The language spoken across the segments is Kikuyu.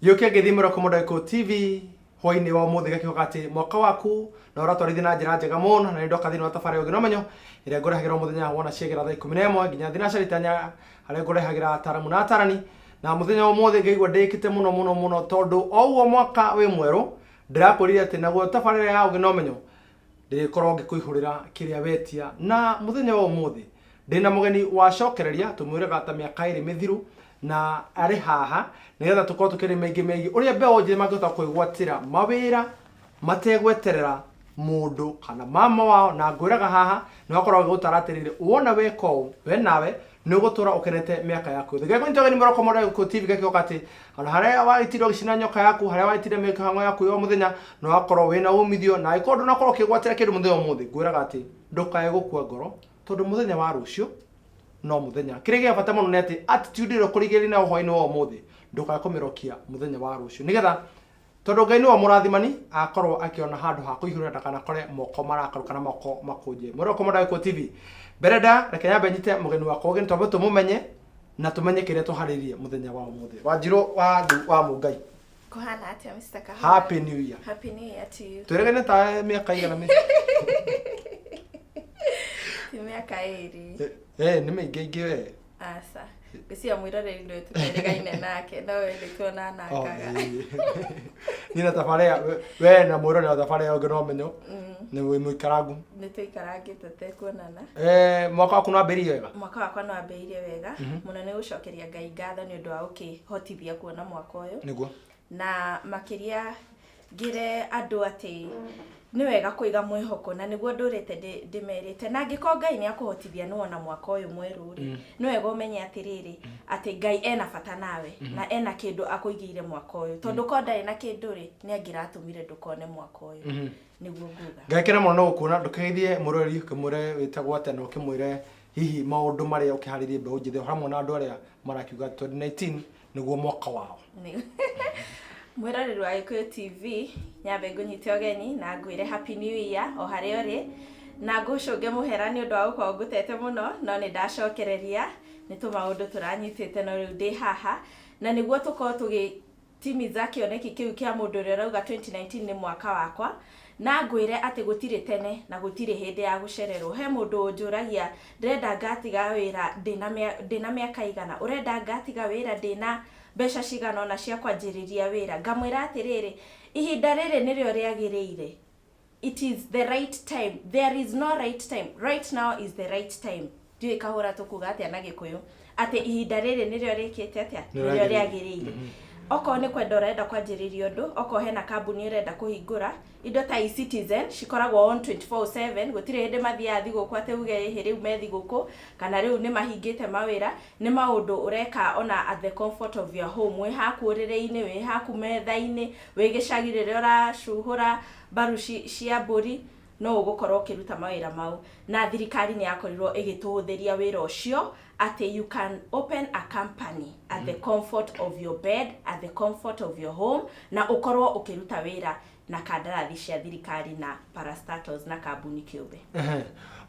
Gĩũke ngĩthiĩ mũroko mũndũ Gĩkũyũ TV hwainĩ wa ũmũthĩ gakĩhoka atĩ mwaka waku na ũratwarithia na njĩra njega mũno, na nĩ ndoka thĩinĩ wa tabarĩra ũngĩ na ũmenyo ĩrĩa ngũrehagĩra o mũthenya wona ciagĩra thaa 11 nginya thinacara itanya, harĩa ngũrehagĩra ataramu na atarani. Na mũthenya wa ũmũthĩ ngaigua ndĩkĩte mũno mũno mũno, tondũ o ũguo mwaka wĩ mwerũ ndĩrakwĩrire atĩ naguo tabarĩra ya ũgĩ na ũmenyo ndĩrĩkorwo ngĩkũihũrĩra kĩrĩa wetia. Na mũthenya wa ũmũthĩ ndĩna mũgeni wacokereria, tũmwĩraga ta mĩaka 2 mĩthiru, na arĩ haha nĩgetha tũkorwo tũkĩaria maingĩ megiĩ ũrĩa mbeũ njĩthĩ mangĩhota kwĩgwatĩra mawĩra mategweterera mũndũ kana mama wao. Na ngwĩraga haha nĩ wakorwo agĩgũtara atĩrĩrĩ, wona weka ũũ we nawe nĩ ũgũtũra ũkenete mĩaka yaku yothe. Ngekũnyita ũgeni mũroko mũndũ Gĩkũyũ TV gakĩgoka atĩ ona harĩa wagĩtinda ũgĩcina nyoka yaku, harĩa wagĩtinda mĩhang'o yaku ya o mũthenya, nĩ wakorwo wĩna umithio. Na angĩkorwo ndũnakorwo ũkĩgwatĩra kĩndũ mũthenya ũmũthĩ, ngwĩraga atĩ ndũkae gũkua ngoro, tondũ mũthenya wa rũciũ no mũthenya. Kĩrĩa gĩa bata mũno nĩ atĩ attitude ĩrĩa ũkũrigĩrĩria nayo hwaĩ-inĩ wa ũmũthĩ, ndũkae kũmĩrokia mũthenya wa rũciũ, nĩgetha tondũ Ngai nĩwe mũrathimani, akorwo akĩona handũ ha kũihũrĩra ndakanakore moko marakaru kana moko makũnje. Mwĩroko mũndũ Gĩkũyũ TV. Mbere nda reke nyambe nyite mũgeni wakwa ũgeni, twambe tũmũmenye na tũmenye kĩrĩa tũharĩirie mũthenya wa ũmũthĩ. Wanjirũ wa wa Mũngai. Kũhana atĩa, Mr. Kahora? Happy New Year. Happy New Year to you. Twĩrĩgane ta mĩaka igana mĩ Ti mĩaka 2. Nĩ mĩingĩ ingĩ we. Aca. Ngwĩciria mwĩroreri nĩwe tũterĩgaine nake, no we nĩ tuonanangaga. Niĩ na tabarĩra we na mwĩroreri wa tabarĩra ũngĩ no menyo nĩ wĩ mũikarangu. Nĩ tũikarangĩte tekuonana. Mwaka waku nĩ wambĩrĩirie wega? Mwaka wakwa nĩ wambĩrĩirie wega mũno, nĩ gũcokeria Ngai ngatho nĩ ũndũ wa gũkĩhotithia kuona mwaka ũyũ. Na makĩria ngĩre andũ atĩ nĩ wega kũiga mwĩhoko, na nĩguo ndũrĩte ndĩmerĩte, na angĩkorwo Ngai nĩ akũhotithia nĩ wona mwaka ũyũ mwerũ rĩ, nĩ wega ũmenye atĩrĩrĩ, atĩ Ngai ena bata nawe na ena kĩndũ akũigĩire mwaka ũyũ, tondũ korwo ndarĩ na kĩndũ rĩ, nĩ angĩratũmire ndũkone mwaka ũyũ, nĩguo nguga. Ngakena mũno nĩ gũkuona. Ndũkĩgeithie mwĩroreri, ũkĩmwĩre wĩtagwo atĩa, na ũkĩmwĩre hihi maũndũ marĩa ũkĩharĩirie mbeũ njĩthĩ hamwe na andũ arĩa marakiuga 2019 nĩguo mwaka wao. Mwĩroreri wa Gĩkũyũ TV, nyambe ngũnyite ũgeni na ngwĩre Happy New Year o harĩa ũrĩ, na ngũcũnge mũhera nĩ ũndũ wa gũkorwo ngũtete mũno, no nĩ ndacokereria nĩ tũmaũndũ tũranyitĩte, no rĩu ndĩ haha na nĩguo tũkorwo tũgĩtimiza kĩoneki kĩu kĩa mũndũ ũrĩa ũrauga 2019 nĩ mwaka wakwa. Na ngwĩre atĩ gũtirĩ tene na gũtirĩ hĩndĩ ya gũcererwo. He mũndũ ũnjũragia, ndĩrenda ngatiga wĩra ndĩna mĩaka igana, ũrenda ngatiga wĩra ndĩna mbeca cigana ũna cia kwanjĩrĩria wĩra? Ngamwĩra atĩrĩrĩ, ihinda rĩrĩ nĩrĩo rĩagĩrĩire. It is the right time. There is no right time. Right now is the right time. Ndiũĩ Kahũra tũkuga atĩa na Gĩkũyũ, atĩ ihinda rĩrĩ nĩrĩo rĩkĩte atĩa, nĩrĩo rĩagĩrĩire. Okorwo nĩ kwenda ũrenda kwanjĩrĩria ũndũ, okorwo hena kambuni ũrenda kũhingũra, indo ta eCitizen cikoragwo on 24/7, gũtirĩ hĩndĩ mathiaga thigũkũ atĩ uge ĩhĩ rĩu me thigũkũ kana rĩu nĩ mahingĩte mawĩra. Nĩ maũndũ ũreka ona at the comfort of your home, wĩ haku ũrĩrĩ-inĩ, wĩ haku metha-inĩ, wĩ gĩcagi rĩrĩa ũracuhũra mbaru cia mbũri, no ũgũkorwo ũkĩruta mawĩra mau. Na thirikari nĩ yakorirwo ĩgĩtũhũthĩria wĩra ũcio, atĩ you can open a company at the comfort of your bed, at the comfort of your home, na ũkorwo ũkĩruta wĩra na kandarathi cia thirikari na parastatals na kambuni kĩũmbe.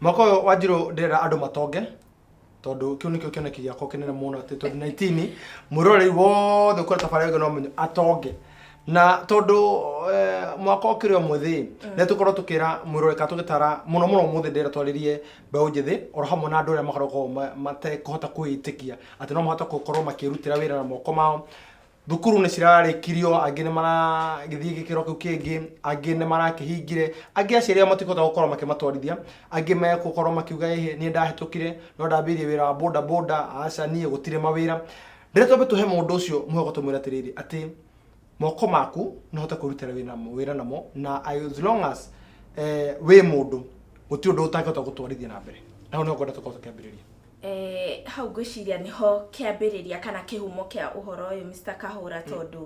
Mwaka ũyũ Wanjirũ ndĩrenda andũ matonge, tondũ kĩu nĩkĩo kĩoneki gĩakwa kĩnene mũno, atĩ 2019 mwĩroreri wothe ũkora tabarĩra ĩngĩ no menyo atonge. Na tondũ mwaka ũkĩrĩ o mwĩthĩ, nĩ tũkorwo tũkĩra mwĩroreri kana tũgĩtara mũno mũno ũmũthĩ ndĩrenda twarĩrie mbeũ njĩthĩ oro hamwe na andũ arĩa makoragwo matekũhota kwĩĩtĩkia atĩ no mahote gũkorwo makĩrutĩra wĩra na moko mao. Thukuru nĩ cirarĩkirio, angĩ nĩ maragĩthiĩ gĩkĩro kĩu kĩngĩ, angĩ nĩ marakĩhingire, angĩ aciari ao matikũhota gũkorwo makĩmatwarithia, angĩ megũkorwo makiuga ĩhĩ niĩ ndahĩtũkire no ndambĩrĩirie wĩra wa boda boda, aca niĩ gũtirĩ mawĩra. Ndĩrenda twambe tũhe mũndũ ũcio mwĩhoko tũmwĩre atĩrĩrĩ, atĩ moko maku no ũhote kwĩrutĩra wĩra namo, na as long as wĩ mũndũ gũtirĩ ũndũ ũtangĩhota gũtwarithia na mbere. Na hau nĩho ngwenda tũkorwo tũkĩambĩrĩria. Hau ngwĩciria nĩho kĩambĩrĩria kana kĩhumo kĩa ũhoro ũyũ, Mr. Kahũra, tondũ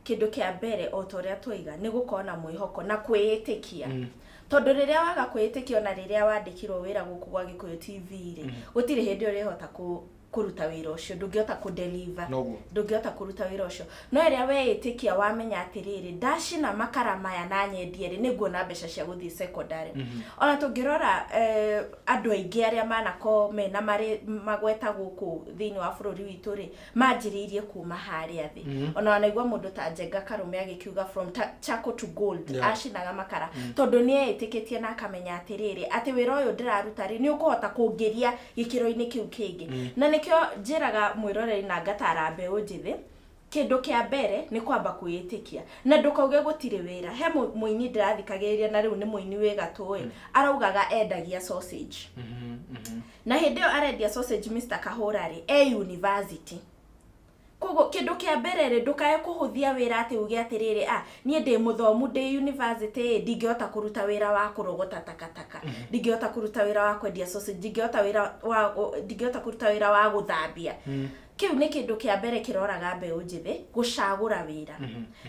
kĩndũ kĩa mbere o ta ũrĩa twaiga nĩ gũkorwo na mwĩhoko na kwĩĩtĩkia, tondũ rĩrĩa waga kwĩĩtĩkia, ona rĩrĩa wandĩkirwo wĩra gũkũ gwa Gĩkũyũ TV rĩ, gũtirĩ hĩndĩ ũrĩhota Kũruta wĩra ũcio, ndũngĩhota kũ deliver. Noguo. Ndũngĩhota kũruta wĩra ũcio. No ĩrĩa weĩtĩkia, wamenya atĩrĩrĩ, ndacina makara maya na nyendie rĩ, nĩnguona mbeca cia gũthiĩ secondary. Ona tũngĩrora andũ aingĩ arĩa manakorwo mena marĩ magweta gũkũ thĩinĩ wa bũrũri witũ rĩ, manjĩrĩirie kuma harĩa thĩ. Ona wanaigua mũndũ ta Njenga Karũme agĩkiuga "from charcoal to gold". Acinaga makara tondũ nĩ eĩtĩkĩtie na akamenya atĩrĩrĩ, atĩ wĩra ũyũ ndĩraruta rĩ, nĩ ũkũhota kũngĩria gĩkĩro-inĩ kĩu kĩngĩ. Na nĩkĩo njĩraga mwĩroreri na ngatara mbeũ njĩthĩ, kĩndũ kĩa mbere nĩ kwamba kwĩĩtĩkia na ndũkauge gũtirĩ wĩra. He mũini ndĩrathikagĩrĩria, na rĩu nĩ mũini wĩ gatũ ĩ, araugaga endagia sausage, na hĩndĩ ĩyo arendia sausage, Mr Kahũra rĩ, e university. Koguo kĩndũ kĩa mbere rĩ, ndũkae kũhũthia wĩra atĩ uge atĩrĩrĩ, "A, niĩ ndĩ mũthomu, ndĩ university ĩ, ndingĩhota kũruta wĩra wa kũrogota takataka, ndingĩhota kũruta wĩra wa kwendia sausage, ndingĩhota kũruta wĩra wa gũthambia." Kĩu nĩ kĩndũ kĩa mbere kĩroraga mbeũ njĩthĩ gũcagũra wĩra.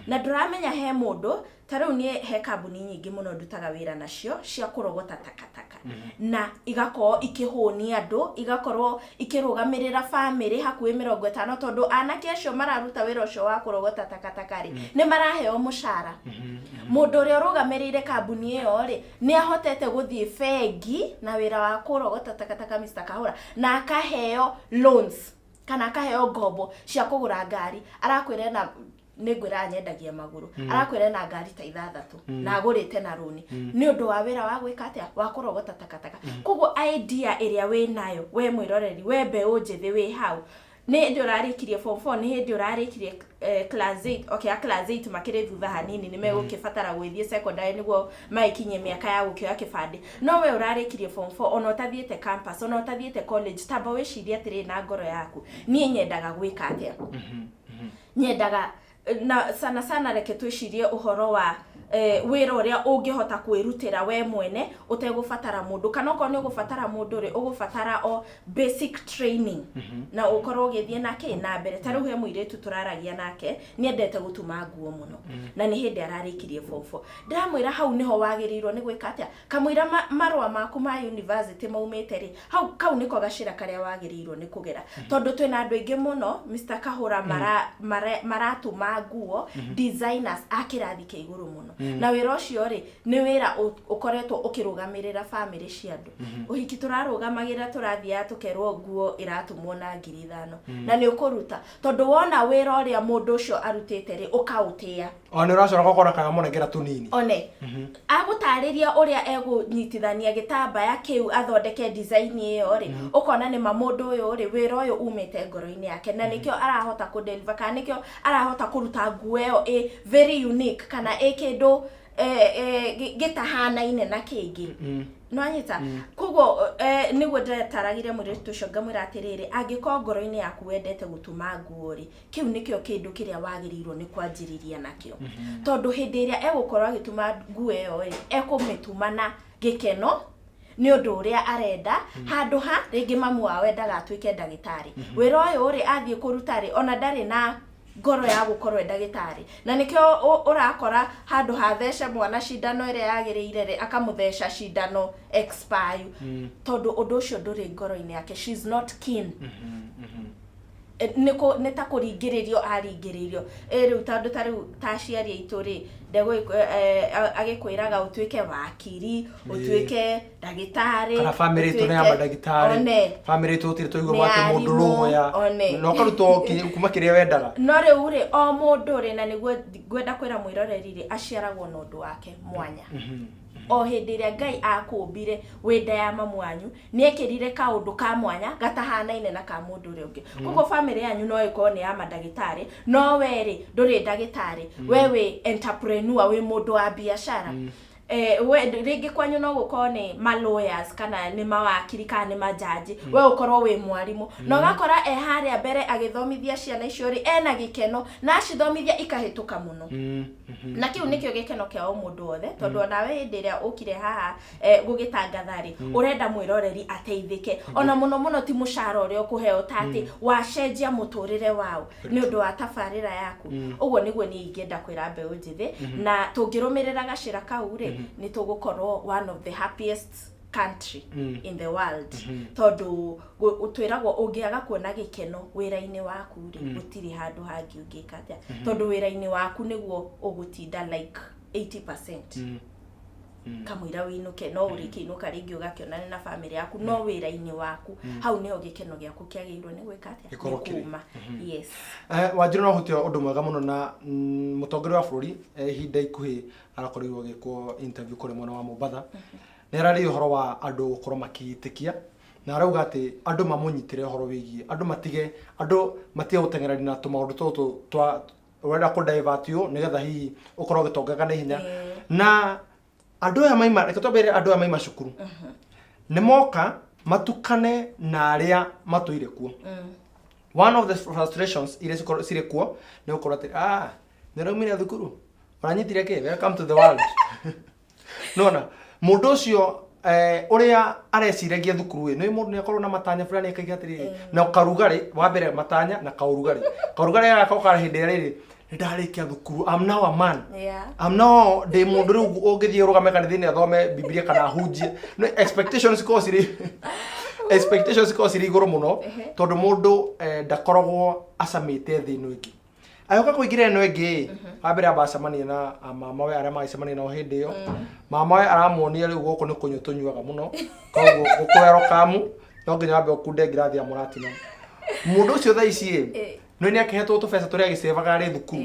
Na ndũramenya he mũndũ ta rĩu, niĩ he kambuni nyingĩ mũno ndutaga wĩra nacio cia kũrogota takataka, na igakorwo ikĩhũnia andũ, igakorwo ikĩrũgamĩrĩra bamĩrĩ hakuhĩ 50, tondũ anake acio mararuta wĩra ũcio wa kũrogota takataka rĩ, nĩ maraheo mũcara. Mũndũ ũrĩa ũrũgamĩrĩire kambuni ĩyo rĩ, nĩ ahotete gũthiĩ bengi na wĩra wa kũrogota takataka, Mr Kahũra, na akaheo loans kana akaheo ngombo cia kũgũra ngari. Arakwĩra ena, nĩ ngwĩra nyendagia magũrũ, arakwĩra ena ngari ta ithathatũ na agũrĩte na rũni nĩ ũndũ wa wĩra wa gwĩka atĩa, wa kũrogota takataka. Koguo idea ĩrĩa wĩ nayo we mwĩroreri, we mbeũ njĩthĩ wĩ hau, nĩ hĩndĩ ũrarĩkirie form 4, nĩ hĩndĩ ũrarĩkirie class 8, okay, a class 8 makĩrĩ thutha hanini, nĩ megũkĩbatara gwĩthiĩ secondary nĩguo magĩkinyie mĩaka ya gũkĩoya kĩbandĩ. No we ũrarĩkirie form 4, ona ũtathiĩte campus, ona ũtathiĩte college, tamba wĩcirie atĩrĩrĩ na ngoro yaku, niĩ nyendaga gwĩka atĩa? Nyendaga na sana sana reke twĩcirie ũhoro wa wĩra ũrĩa ũngĩhota kwĩrutĩra we mwene ũtegũbatara mũndũ, kana okorwo nĩ ũgũbatara mũndũ rĩ, ũgũbatara o basic training na ũkorwo ũgĩthiĩ nake na mbere. Ta rĩu he mũirĩtu tũraragia nake, nĩ endete gũtuma nguo mũno, na nĩ hĩndĩ ararĩkirie form 4. Ndĩramwĩra hau nĩho wagĩrĩirwo nĩ gwĩka atĩa, kamũira marũa maku ma university maumĩte rĩ, hau kau nĩko gacĩra karĩa wagĩrĩirwo nĩ kũgera, tondũ twĩna andũ aingĩ mũno, Mr Kahũra, maratuma nguo, designers a kĩrathi kĩa igũrũ mũno. Na wĩra ũcio rĩ, nĩ wĩra ũkoretwo ũkĩrũgamĩrĩra bamĩrĩ cia andũ. Ũhiki tũrarũgamagĩrĩra, tũrathiaga tũkerwo nguo ĩratumwo na 5,000, na nĩ ũkũruta tondũ wona wĩra ũrĩa mũndũ ũcio arutĩte rĩ, ũkaũtĩa. O nĩ ũracora ũgakora kana mũnengera tũnini. One agũtarĩria ũrĩa egũnyitithania gĩtambaya kĩu athondeke design ĩyo rĩ, ũkona nĩ ma mũndũ ũyũ rĩ, wĩra ũyũ umĩte ngoro-inĩ yake, na nĩkĩo arahota kũ deliver kana nĩkĩo arahota kũruta nguo ĩyo ĩ very unique kana ĩ kĩndũ gĩtahanaine na kĩngĩ. Nwanyita? Koguo nĩguo ndĩretaragire mũirĩtu ũcio, ngamwĩra atĩrĩrĩ, angĩkorwo ngoro-inĩ yaku wendete gũtuma nguo rĩ, kĩu nĩkĩo kĩndũ kĩrĩa wagĩrĩirwo nĩ kwanjĩrĩria nakĩo, tondũ hĩndĩ ĩrĩa egũkorwo agĩtuma nguo ĩyo rĩ, ekũmĩtuma na gĩkeno nĩ ũndũ ũrĩa arenda, handũ ha rĩngĩ mamu wao endaga atuĩke ndagĩtarĩ. Wĩra ũyũ rĩ, athiĩ kũruta rĩ, ona ndarĩ na ngoro ya gũkorwo e ndagĩtarĩ, na nĩkĩo ũrakora handũ ha thece mwana cindano ĩrĩa yagĩrĩire rĩ, akamũtheca cindano expire, tondũ ũndũ ũcio ndũrĩ ngoro-inĩ yake. She is not keen. Nĩ ta kũringĩrĩrio aringĩrĩirio. Rĩu tondũ ta rĩu ta aciari aitũ rĩ, agĩkwĩraga ũtuĩke wakiri, ũtuĩke ndagĩtarĩ, Kana bamĩrĩ itũ nĩ ya mandagĩtarĩ. One. Bamĩrĩ itũ gũtirĩ twaigua Nĩ mwatĩ mũndũ arimũ, rũya. One. Na ũkarutwo kuma kĩrĩa wendaga. No rĩu rĩ, o mũndũ rĩ, na nĩguo ngwenda kwĩra mwĩroreri rĩ, aciaragwo na ũndũ wake mwanya. O hĩndĩ ĩrĩa Ngai akũmbire wĩ nda ya mamu wanyu, nĩ ekĩrire kaũndũ ka mwanya gatahanaine na ka mũndũ ũrĩa ũngĩ. Koguo bamĩrĩ yanyu no ĩkorwo nĩ ya mandagĩtarĩ, no we rĩ, ndũrĩ ndagĩtarĩ, we wĩ entrepreneur, wĩ mũndũ wa biacara. We rĩngĩ kwanyu no gũkorwo nĩ ma lawyers kana nĩ mawakiri kana nĩ majaji, we ũkorwo wĩ mwarimũ, na ũgakora e harĩa mbere agĩthomithia ciana icio rĩ, ena gĩkeno na acithomithia ikahĩtũka mũno. Na kĩu nĩkĩo gĩkeno kĩa o mũndũ wothe, tondũ onawe hĩndĩ ĩrĩa ũkire haha gũgĩtangatha rĩ, ũrenda mwĩroreri ateithĩke, ona mũno mũno ti mũcara ũrĩa ũkũheo, ta atĩ wacenjia mũtũrĩre wao nĩ ũndũ wa tabarĩra yaku. Ũguo nĩguo niĩ ingĩenda kwĩra mbeũ njĩthĩ, na tũngĩrũmĩrĩra gacĩra kau rĩ, nĩ tũgũkorwo one of the happiest country in the world, tondũ twĩragwo ũngĩaga kuona gĩkeno wĩra-inĩ waku rĩ, gũtirĩ handũ hangĩ ũngĩka atĩa, tondũ wĩra-inĩ waku nĩguo ũgũtinda like 80% kamũira wĩinũke. No ũrĩkĩinũka rĩngĩ ũgakĩonane na famĩlĩ yaku, no wĩra-inĩ waku hau nĩho gĩkeno gĩaku kĩagĩrĩirwo nĩ gwĩka atĩa? Gĩkorwo Nĩ kĩrĩ. kuma, yes. Wanjiru no hutia ũndũ mwega mũno na mũtongoria wa bũrũri, ihinda ikuhĩ arakorirwo agĩkwo interview kũrĩa mwena wa Mombatha. Nĩ ararĩria ũhoro wa andũ gũkorwo makĩĩtĩkia na arauga atĩ andũ mamũnyitĩre ũhoro wĩgiĩ andũ matige gũteng'erania na tũmaũndũ tũtũ twa ũrenda kũ divert ũyũ nĩgetha hihi ũkorwo ũgĩtongaga na ihenya. Na andũ aya maima, reke twambĩrĩrie, andũ aya maima cukuru nĩ moka matukane na arĩa matũire kuo. One of the frustrations iria cirĩ kuo nĩ gũkorwo atĩ nĩ ũraumire thukuru, ũranyitire kĩ, welcome to the world. Nona mũndũ ũcio, ũrĩa areciragia thukuru ĩ nĩ mũndũ nĩ akorwo na matanya fulani, akaiga atĩrĩrĩ na karugarĩ wa mbere, matanya na kaũrugarĩ gaka hĩndĩ ĩrĩa rĩrĩ nĩ ndarĩkia thukuru, I'm now a man. I'm now ndĩ mũndũ rĩu ũngĩthiĩ ũrũgame kanitha-inĩ athome Bibilia kana ahunjie. No expectations cikoragwo cirĩ igũrũ mũno, tondũ mũndũ ndakoragwo acamĩte thĩ ĩno ĩngĩ. Agĩũka kũingĩra ĩno ĩngĩ, wa mbere amba acemanie na mamawe arĩa magĩcemania nao hĩndĩ ĩyo. Mamawe aramuonia rĩu gũkũ nĩ kũnyua tũnyuaga mũno, koguo gũkũwelcome no nginya wambe ũkunde ngirathi ya mũratina. Mũndũ ũcio thaa ici ĩ no nĩ akĩhetwo tũbeca tũrĩa agĩcevaga arĩ thukuru.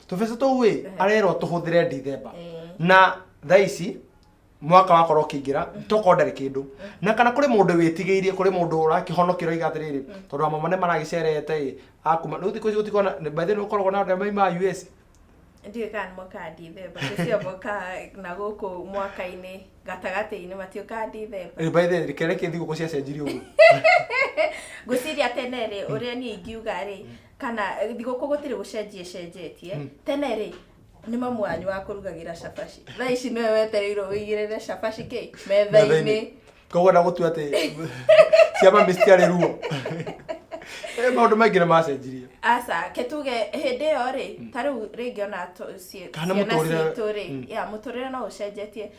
Tũbeca tũu ĩ arerwo tũhũthĩre Ndithemba, na thaa ici mwaka wakorwo ũkĩingĩra tokorwo ndarĩ kĩndũ. Na kana kũrĩ mũndũ wĩtigĩirie, kũrĩ mũndũ ũrakĩhonokera oiga atĩrĩrĩ, tondũ amama nĩ maragĩcerete ĩ akuma rĩu thikũ ici gũtikorwo na by the way nĩ gũkoragwo na andũ arĩa maimaga US. Ndiũĩ kana nĩ mokaga Ndithemba, cio mokaga na gũkũ mwaka-inĩ gatagatĩ-inĩ, matiũkaga Ndithemba. By the way, reke reke thigũkũ ciacenjirie ũguo. Ngwĩciria tene rĩ, ũrĩa niĩ ingiuga rĩ, kana thigũkũ gũtirĩ gũcenjia ĩcenjetie. Tene rĩ, nĩ mamu wanyu wa kũrugagĩra cabaci. Thaa ici nĩwe wetereirwo wĩigĩrĩre cabaci kĩ metha-inĩ. Koguo na gũtua atĩ cia mami citiarĩ ruo. Maũndũ maingĩ nĩ macenjirie. Aca, ke tuge hĩndĩ ĩyo rĩ, ta rĩu rĩngĩ ona Kana ciana mũtũrĩre- citũ rĩ, ya mũtũrĩre no ũcenjetie.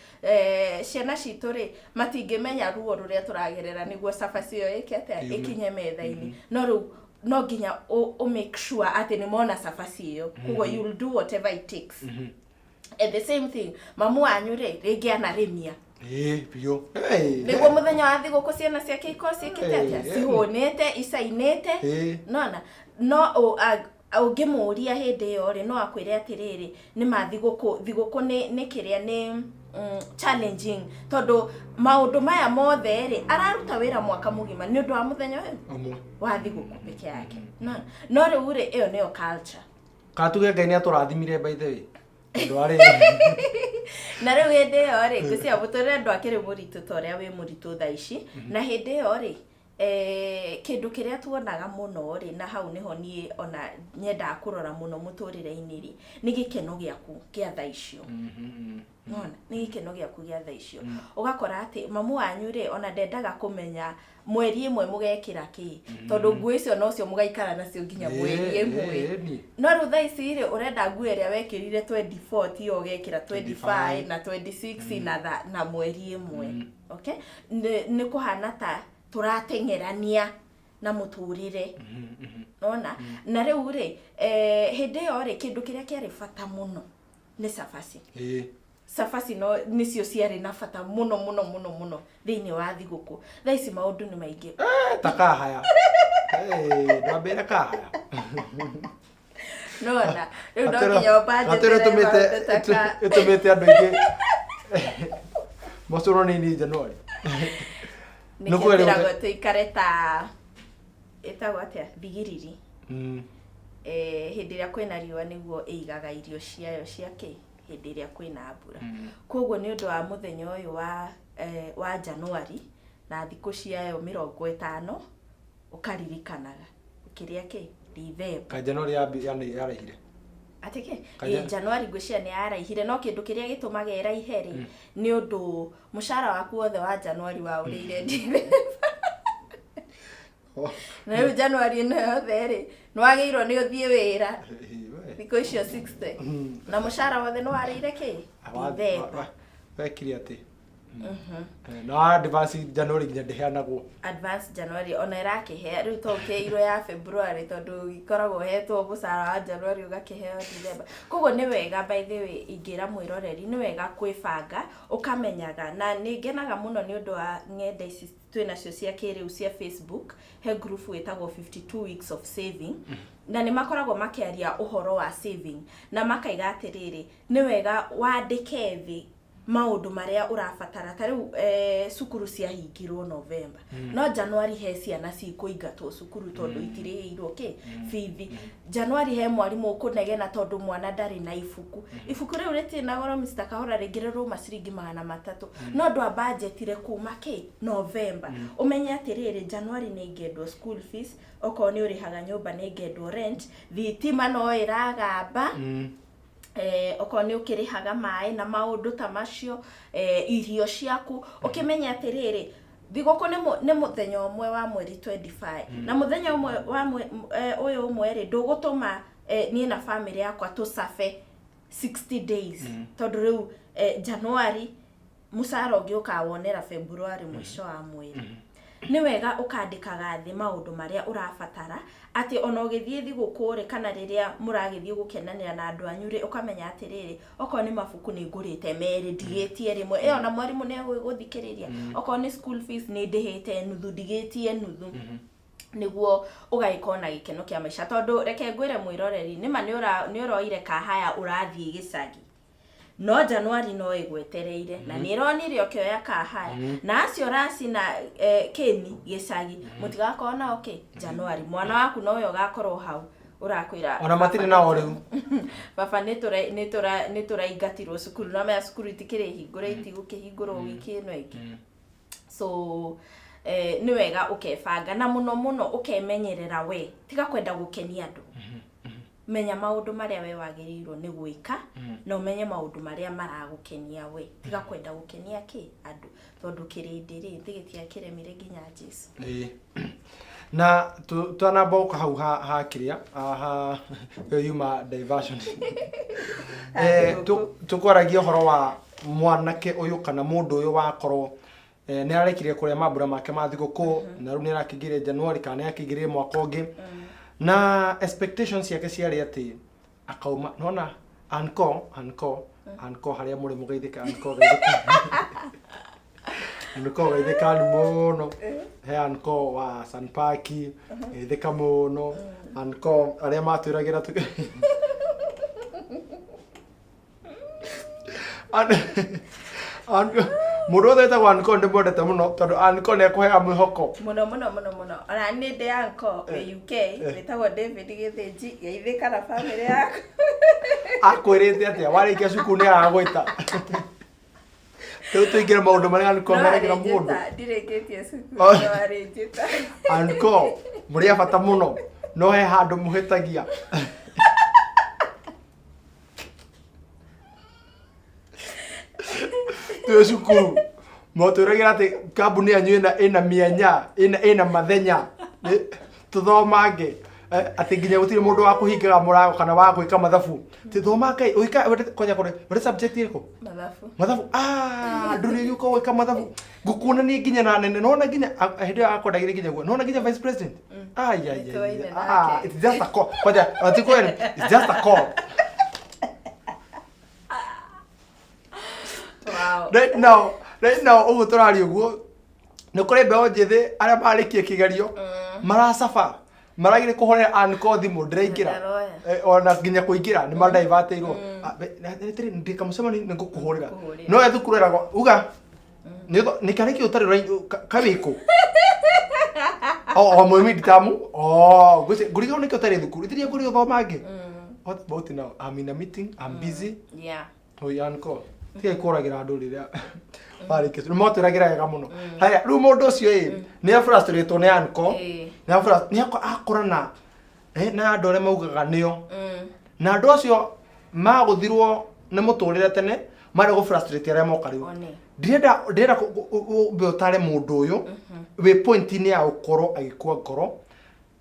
Ciana citũ rĩ, matingĩmenya ruo rũrĩa tũragerera nĩguo cabaci ĩyo ĩke atĩa? Yume. Ĩkinye metha-inĩ. No rĩu no nginya ũ make sure atĩ nĩ mona cabaci ĩyo, koguo you'll do whatever it takes. And the same thing, mamu wanyu rĩ, rĩngĩ anarĩmia Ĩĩ biũ. Nĩguo mũthenya wa thigũkũ ciana ciake ikorwo ciĩkĩte atĩa? Cihũnĩte, icainĩte. Nona no ũngĩmũria hĩndĩ ĩyo rĩ, no akwĩre atĩrĩrĩ, nĩ ma thigũkũ nĩ kĩrĩa nĩ challenging, tondũ maũndũ maya mothe rĩ, araruta wĩra mwaka mũgima nĩ ũndũ wa mũthenya ũyũ Ũmwe wa thigũkũ peke yake. No rĩu rĩ, ĩyo nĩyo culture. Kana tuge Ngai nĩ atũrathimire, by the way, tondũ arĩ Na rĩu hĩndĩ ĩyo rĩ, ngwĩciria mũtũrĩre ndwakĩrĩ mũritũ ta ũrĩa wĩ mũritũ thaa ici. Na hĩndĩ ĩyo rĩ, kĩndũ kĩrĩa tuonaga mũno rĩ, na hau nĩho niĩ ona nyendaga kũrora mũno mũtũrĩre-inĩ rĩ, nĩ gĩkeno gĩaku gĩa thaa icio. Nona nĩ gĩkeno gĩaku gĩa thaa icio. Ũgakora atĩ mamu wanyu rĩ, ona ndendaga kũmenya mweri ĩmwe mũgekĩra kĩ, tondũ nguo icio nocio mũgaikara nacio nginya mweri ĩmwe. No rĩu thaa ici rĩ, ũrenda nguo ĩrĩa wekĩrire 24 tiyo ũgekĩra 25 na 26 na mweri ĩmwe. Okay, nĩ kũhana ta tũrateng'erania na mũtũrĩre, nona. Na rĩu rĩ, hĩndĩ ĩyo rĩ, kĩndũ kĩrĩa kĩarĩ bata mũno nĩ cabaci. Cabaci no nĩcio ciarĩ na bata mũno mũno mũno mũno thĩinĩ wa thigũkũ. Thaa ici maũndũ nĩ maingĩ. Ta kahaya. Ndwambĩre kahaya. Nona rĩu no nginya Gatero ũbanjĩtĩre ĩtũmĩte maũndũ ta ka ĩtũmĩte andũ aingĩ macũrwo nĩ ini January. Nĩkĩo twĩragwo tũikare ta ĩtagwo atĩa, thigiriri. Hĩndĩ ĩrĩa kwĩna riũa nĩguo ĩigaga irio ciayo cia kĩ hĩndĩ ĩrĩa kwĩna mbura. Koguo nĩ ũndũ wa mũthenya ũyũ wa Januari na thikũ ciayo 50, ũkaririkanaga ũkĩrĩa kĩ Ndithemba. Ka January yaraihire. Atĩ kĩ? Ĩ, Januari ngwĩciria nĩ yaraihire, no kĩndũ kĩrĩa gĩtũmaga ĩraihe rĩ, nĩ ũndũ mũcara waku wothe wa Januari waũrĩire Ndithemba. Na rĩu Januari ĩno yothe rĩ, nĩ wagĩrĩirwo nĩ ũthiĩ wĩra thikũ icio 60, na mũcara wothe nĩ warĩire kĩ Ndithemba. Wekire atĩ. Eh, na advance January nginya ndĩheanagwo. Advance January ona ĩrakĩhea rĩu to ũkĩirwo ya February, tondũ ikoragwo ũhetwo mũcara wa January ũgakĩheo December. Koguo nĩ wega, by the way, ingĩra mwĩroreri nĩ wega kwĩbanga ũkamenyaga. Na nĩ ngenaga mũno nĩ ũndũ wa ng'enda ici twĩnacio cia kĩrĩu cia Facebook. He group ĩtagwo 52 weeks of saving, na nĩ makoragwo makĩaria ũhoro wa saving na makaiga atĩrĩrĩ, nĩ wega wandĩke thĩ maũndũ marĩa ũrabatara. Ta rĩu cukuru ciahingirwo November, no January he ciana cikũingatwo cukuru tondũ itirĩhĩirwo kĩ bithi. January he mwarimũ ũkũnegena tondũ mwana ndarĩ na ibuku. Ibuku rĩu rĩtirĩ na goro, Mr. Kahora, rĩngĩ rĩrauma ciringi 300, no ndwa budgetire kuma kĩ November. Ũmenye atĩrĩrĩ, January nĩ ingĩendwo school fees, okorwo nĩ ũrĩhaga nyũmba nĩ ingĩendwo rent, thitima no ĩragamba, okorwo nĩ ũkĩrĩhaga maĩ na maũndũ ta macio, irio ciaku. Ũkĩmenye atĩrĩrĩ, thigũkũ nĩ mũthenya ũmwe wa mweri 25, na mũthenya ũmwe wa ũyũ ũmwe rĩ, ndũgũtũma niĩ na famĩlĩ yakwa tũcabe 60 days, tondũ rĩu January mũcara ũngĩ ũkawonera February mũico wa mweri. Nĩ wega ũkandĩkaga thĩ maũndũ marĩa ũrabatara, atĩ ona ũgĩthiĩ thigũkũ rĩ, kana rĩrĩa mũragĩthiĩ gũkenanĩra na andũ anyu rĩ, ũkamenya atĩrĩrĩ, okorwo nĩ mabuku nĩ ngũrĩte merĩ, ndigĩtie rĩmwe, ĩyo na mwarimũ nĩ egũgũthikĩrĩria. Okorwo nĩ school fees nĩ ndĩhĩte nuthu, ndigĩtie nuthu, nĩguo ũgagĩkorwo na gĩkeno kĩa maica. Tondũ reke ngwĩre mwĩroreri, nĩma nĩ ũroire kahaya ũrathiĩ gĩcagi, no January no ĩgwetereire na nĩ ĩronire ũkĩoya kahaya na acio ũracina kĩni gĩcagi, mũtigakorwo nao kĩ January. Mwana waku nowe ũgakorwo hau ũrakwĩra, Ona matirĩ nao rĩu. "Baba, nĩ tũraingatirwo cukuru." No menya cukuru itikĩrĩ hingũre, itigũkĩhingũrwo wiki ĩno ĩngĩ. So nĩ wega ũkebanga, na mũno mũno ũkemenyerera we, tiga kwenda gũkenia andũ. Menya maũndũ marĩa we wagĩrĩirwo nĩ gwĩka, na ũmenye maũndũ marĩa maragũkenia we. Tiga kwenda gũkenia kĩ andũ, tondũ kĩrĩndĩ rĩ, thĩ gĩtiakĩremire nginya Jesu. Ĩĩ. Na twanamba gũka hau ha kĩrĩa ha ĩyo yuma diversion, tũkwaragia ũhoro wa mwanake ũyũ kana mũndũ ũyũ wakorwo nĩ ararĩkirie kũrĩa mambura make ma thigũkũ, na rĩu nĩ arakĩingĩrire January kana nĩ akĩingĩrire mwaka ũngĩ, na expectations ciake ciarĩ atĩ akauma nona anko anko anko harĩa mũrĩ mũgeithĩka, anko geithĩka, anko geithĩka mũno. He anko wa Sanpaki geithĩka mũno, anko arĩa matwĩragĩra mũndũ wothe wĩtagwo anko ndĩmwendete mũno, tondũ anko nĩ ekũheaga mwĩhoko. Mũno mũno mũno mũno. Ona nĩ ndĩ anko wĩ UK wĩtagwo David Gĩthĩnji, geithĩka na bamĩrĩ yaku. Akwĩrĩte atĩa warĩkia cukuru nĩ agagwĩta? Rĩu tũingĩre maũndũ marĩa anko No meragĩra mũndũ. arĩnjĩta ndirĩkĩtie cukuru. Oh. No arĩnjĩta. Anko mũrĩ a bata mũno, no he handũ mũhĩtagia. Twĩ cukuru motwĩragĩra atĩ kambuni yanyu ĩna mĩanya, ĩna mathenya. Tũthomange atĩ nginya gũtirĩ mũndũ wa kũhingaga mũrango kana wa gwĩka mathabu. Tũthomange ũika kwanja kũrĩ wende subject ĩrĩkũ? Mathabu. Mathabu. Ah, ndũrĩ gĩũka gwĩka mathabu, ngũkuonania nginya na nene nona nginya hĩndĩ ĩyo akwendagĩria nginya guo nona nginya vice president. Ai ai ai. Nĩtũaine Ah, nake. it's just a call. Kwanja atikwene, it's just a call. Wow. Right now ũguo tũraria ũguo, nĩ kũrĩ mbeũ njĩthĩ arĩa marĩkie kĩgerio maracaba maragire kũhũrĩra anko thimũ, ndĩraingĩra. Ndaroya. Ona nginya kũingĩra nĩ madaivatĩirwo ndĩ kamũcemanio nĩ ngũkũhũrĩra. Ngũkũhũrĩra. No we thukuru eragwo uga nĩ karĩki ũtarĩ kawĩkũ o mwĩ midterm o ngũrigwo nĩkĩ ũtarĩ thukuru itiria ngũri ũthomange. What about now? I'm in a meeting, I'm busy. Oi anko, tigai kũragĩra andũ rĩrĩa warĩkia nĩ motwĩragĩra wega mũno. Haya, rĩu mũndũ ũcio ĩ nĩ afrustratewo nĩ anko. Nĩ akorana na andũ arĩa maugaga nĩo, na andũ acio magũthirwo nĩ mũtũrĩre tene marĩa gũ frustrate arĩa moka rĩu. One. Ndĩrenda ũmbe ũtare mũndũ ũyũ wĩ point-inĩ ya gũkorwo agĩkua ngoro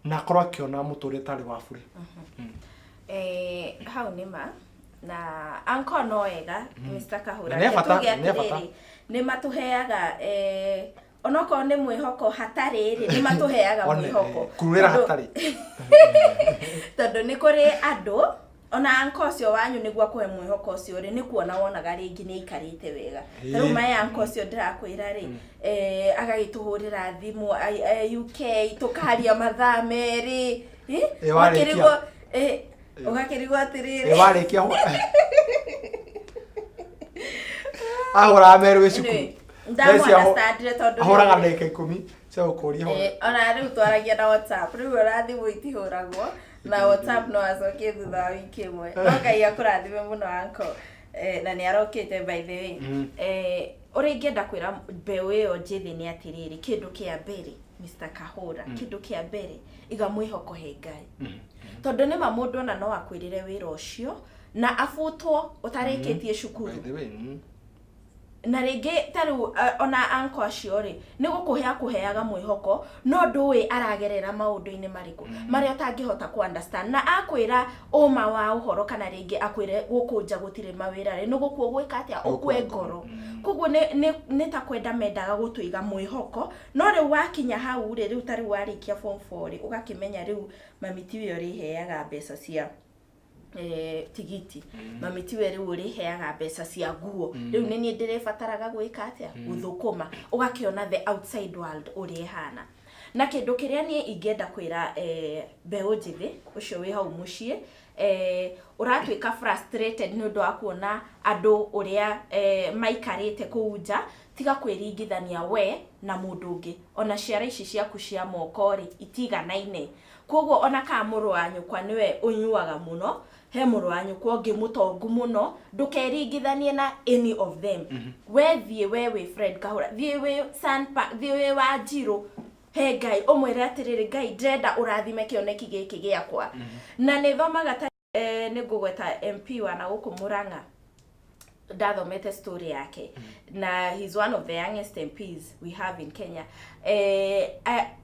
na akorwo akĩona mũtũrĩre tarĩ wa bure. Hau nĩ ma na anko no wega, Mr. Kahura. Na nĩ bata, Tuge nĩ bata. atĩrĩrĩ, Nĩ matũheaga onokorwo nĩ mwĩhoko hatarĩ rĩ, nĩ matũheaga One, mwĩhoko. Kurĩra Tondũ- hatarĩ. Tondũ nĩ kũrĩ andũ ona anko ũcio wanyu nĩguo akũhe mwĩhoko ũcio rĩ, nĩ kuona wonaga rĩngĩ nĩ aikarĩte wega. Ta rĩu maya anko ũcio ndĩrakwĩra rĩ, agagĩtũhũrĩra thimũ UK, tũkaria mathaa 2. Ĩ, warĩkia. Ũgakĩrigwo atĩrĩrĩ. Ĩ, warĩkia ahũraga merĩ wĩ cukuru. Anyway, ndamu-understandire tondũ Ahũraga ndagĩka 10 cia gũkũria hũra. Ona rĩu twaragia na WhatsApp, rĩu ona thimũ itihũragwo na WhatsApp, no acokie thutha wa wiki 1. No Ngai akũrathime mũno anko. Na nĩ arokĩte, by the way. Ũrĩa ingĩenda kwĩra mbeũ ĩyo njĩthĩ nĩ atĩrĩrĩ, kĩndũ kĩa mbere, Mr. Kahũra, kĩndũ kĩa mbere, iga mwĩhoko he Ngai, tondũ nĩma mũndũ ona no akwĩrĩre wĩra ũcio na abutwo ũtarĩkĩtie cukuru. By the way, Na rĩngĩ ta rĩu ona anko acio rĩ, nĩ gũkũhe akũheaga mwĩhoko, no ndũĩ aragerera maũndũ-inĩ marĩkũ marĩa ũtangĩhota kũ understand. Na akwĩra ũma wa ũhoro, kana rĩngĩ akwĩre gũkũ nja gũtirĩ mawĩra rĩ, nĩ gũkua gwĩka atĩa? Ũkue ngoro. Koguo nĩ ta kwenda mendaga gũtũiga mwĩhoko. No rĩu wakinya hau rĩ, rĩu ta rĩu warĩkia form 4 rĩ, ũgakĩmenya rĩu mami tiwe ũrĩheaga mbeca cia tigiti, mami tiwe rĩu ũrĩheaga mbeca cia nguo, rĩu nĩ niĩ ndĩrĩbataraga gwĩka atĩa? Gũthũkũma. Ũgakĩona the outside world ũrĩa ĩhana. Na kĩndũ kĩrĩa niĩ ingĩenda kwĩra mbeũ njĩthĩ ũcio wĩ hau mũciĩ, ũratuĩka frustrated nĩ ũndũ wa kuona andũ ũrĩa maikarĩte kũu nja, tiga kwĩringithania we na mũndũ ũngĩ. Ona ciara ici ciaku cia moko rĩ, itiganaine. Koguo ona kana mũrũ wa nyũkwa nĩwe ũnyuaga mũno, he mũrũ wa nyũkwa ũngĩ mũtongu mũno, ndũkeringithanie na any of them. We thiĩ, we wĩ Fred Kahũra, thiĩ wĩ Sanpa, thiĩ wĩ Wanjirũ he Ngai, ũmwĩre atĩrĩrĩ, "Ngai, ndĩrenda ũrathime kĩoneki gĩkĩ gĩakwa." Na nĩ thomaga ta nĩ ngũgweta MP wa na gũkũ Murang'a, ndathomete story yake, na he's one of the youngest MPs we have in Kenya.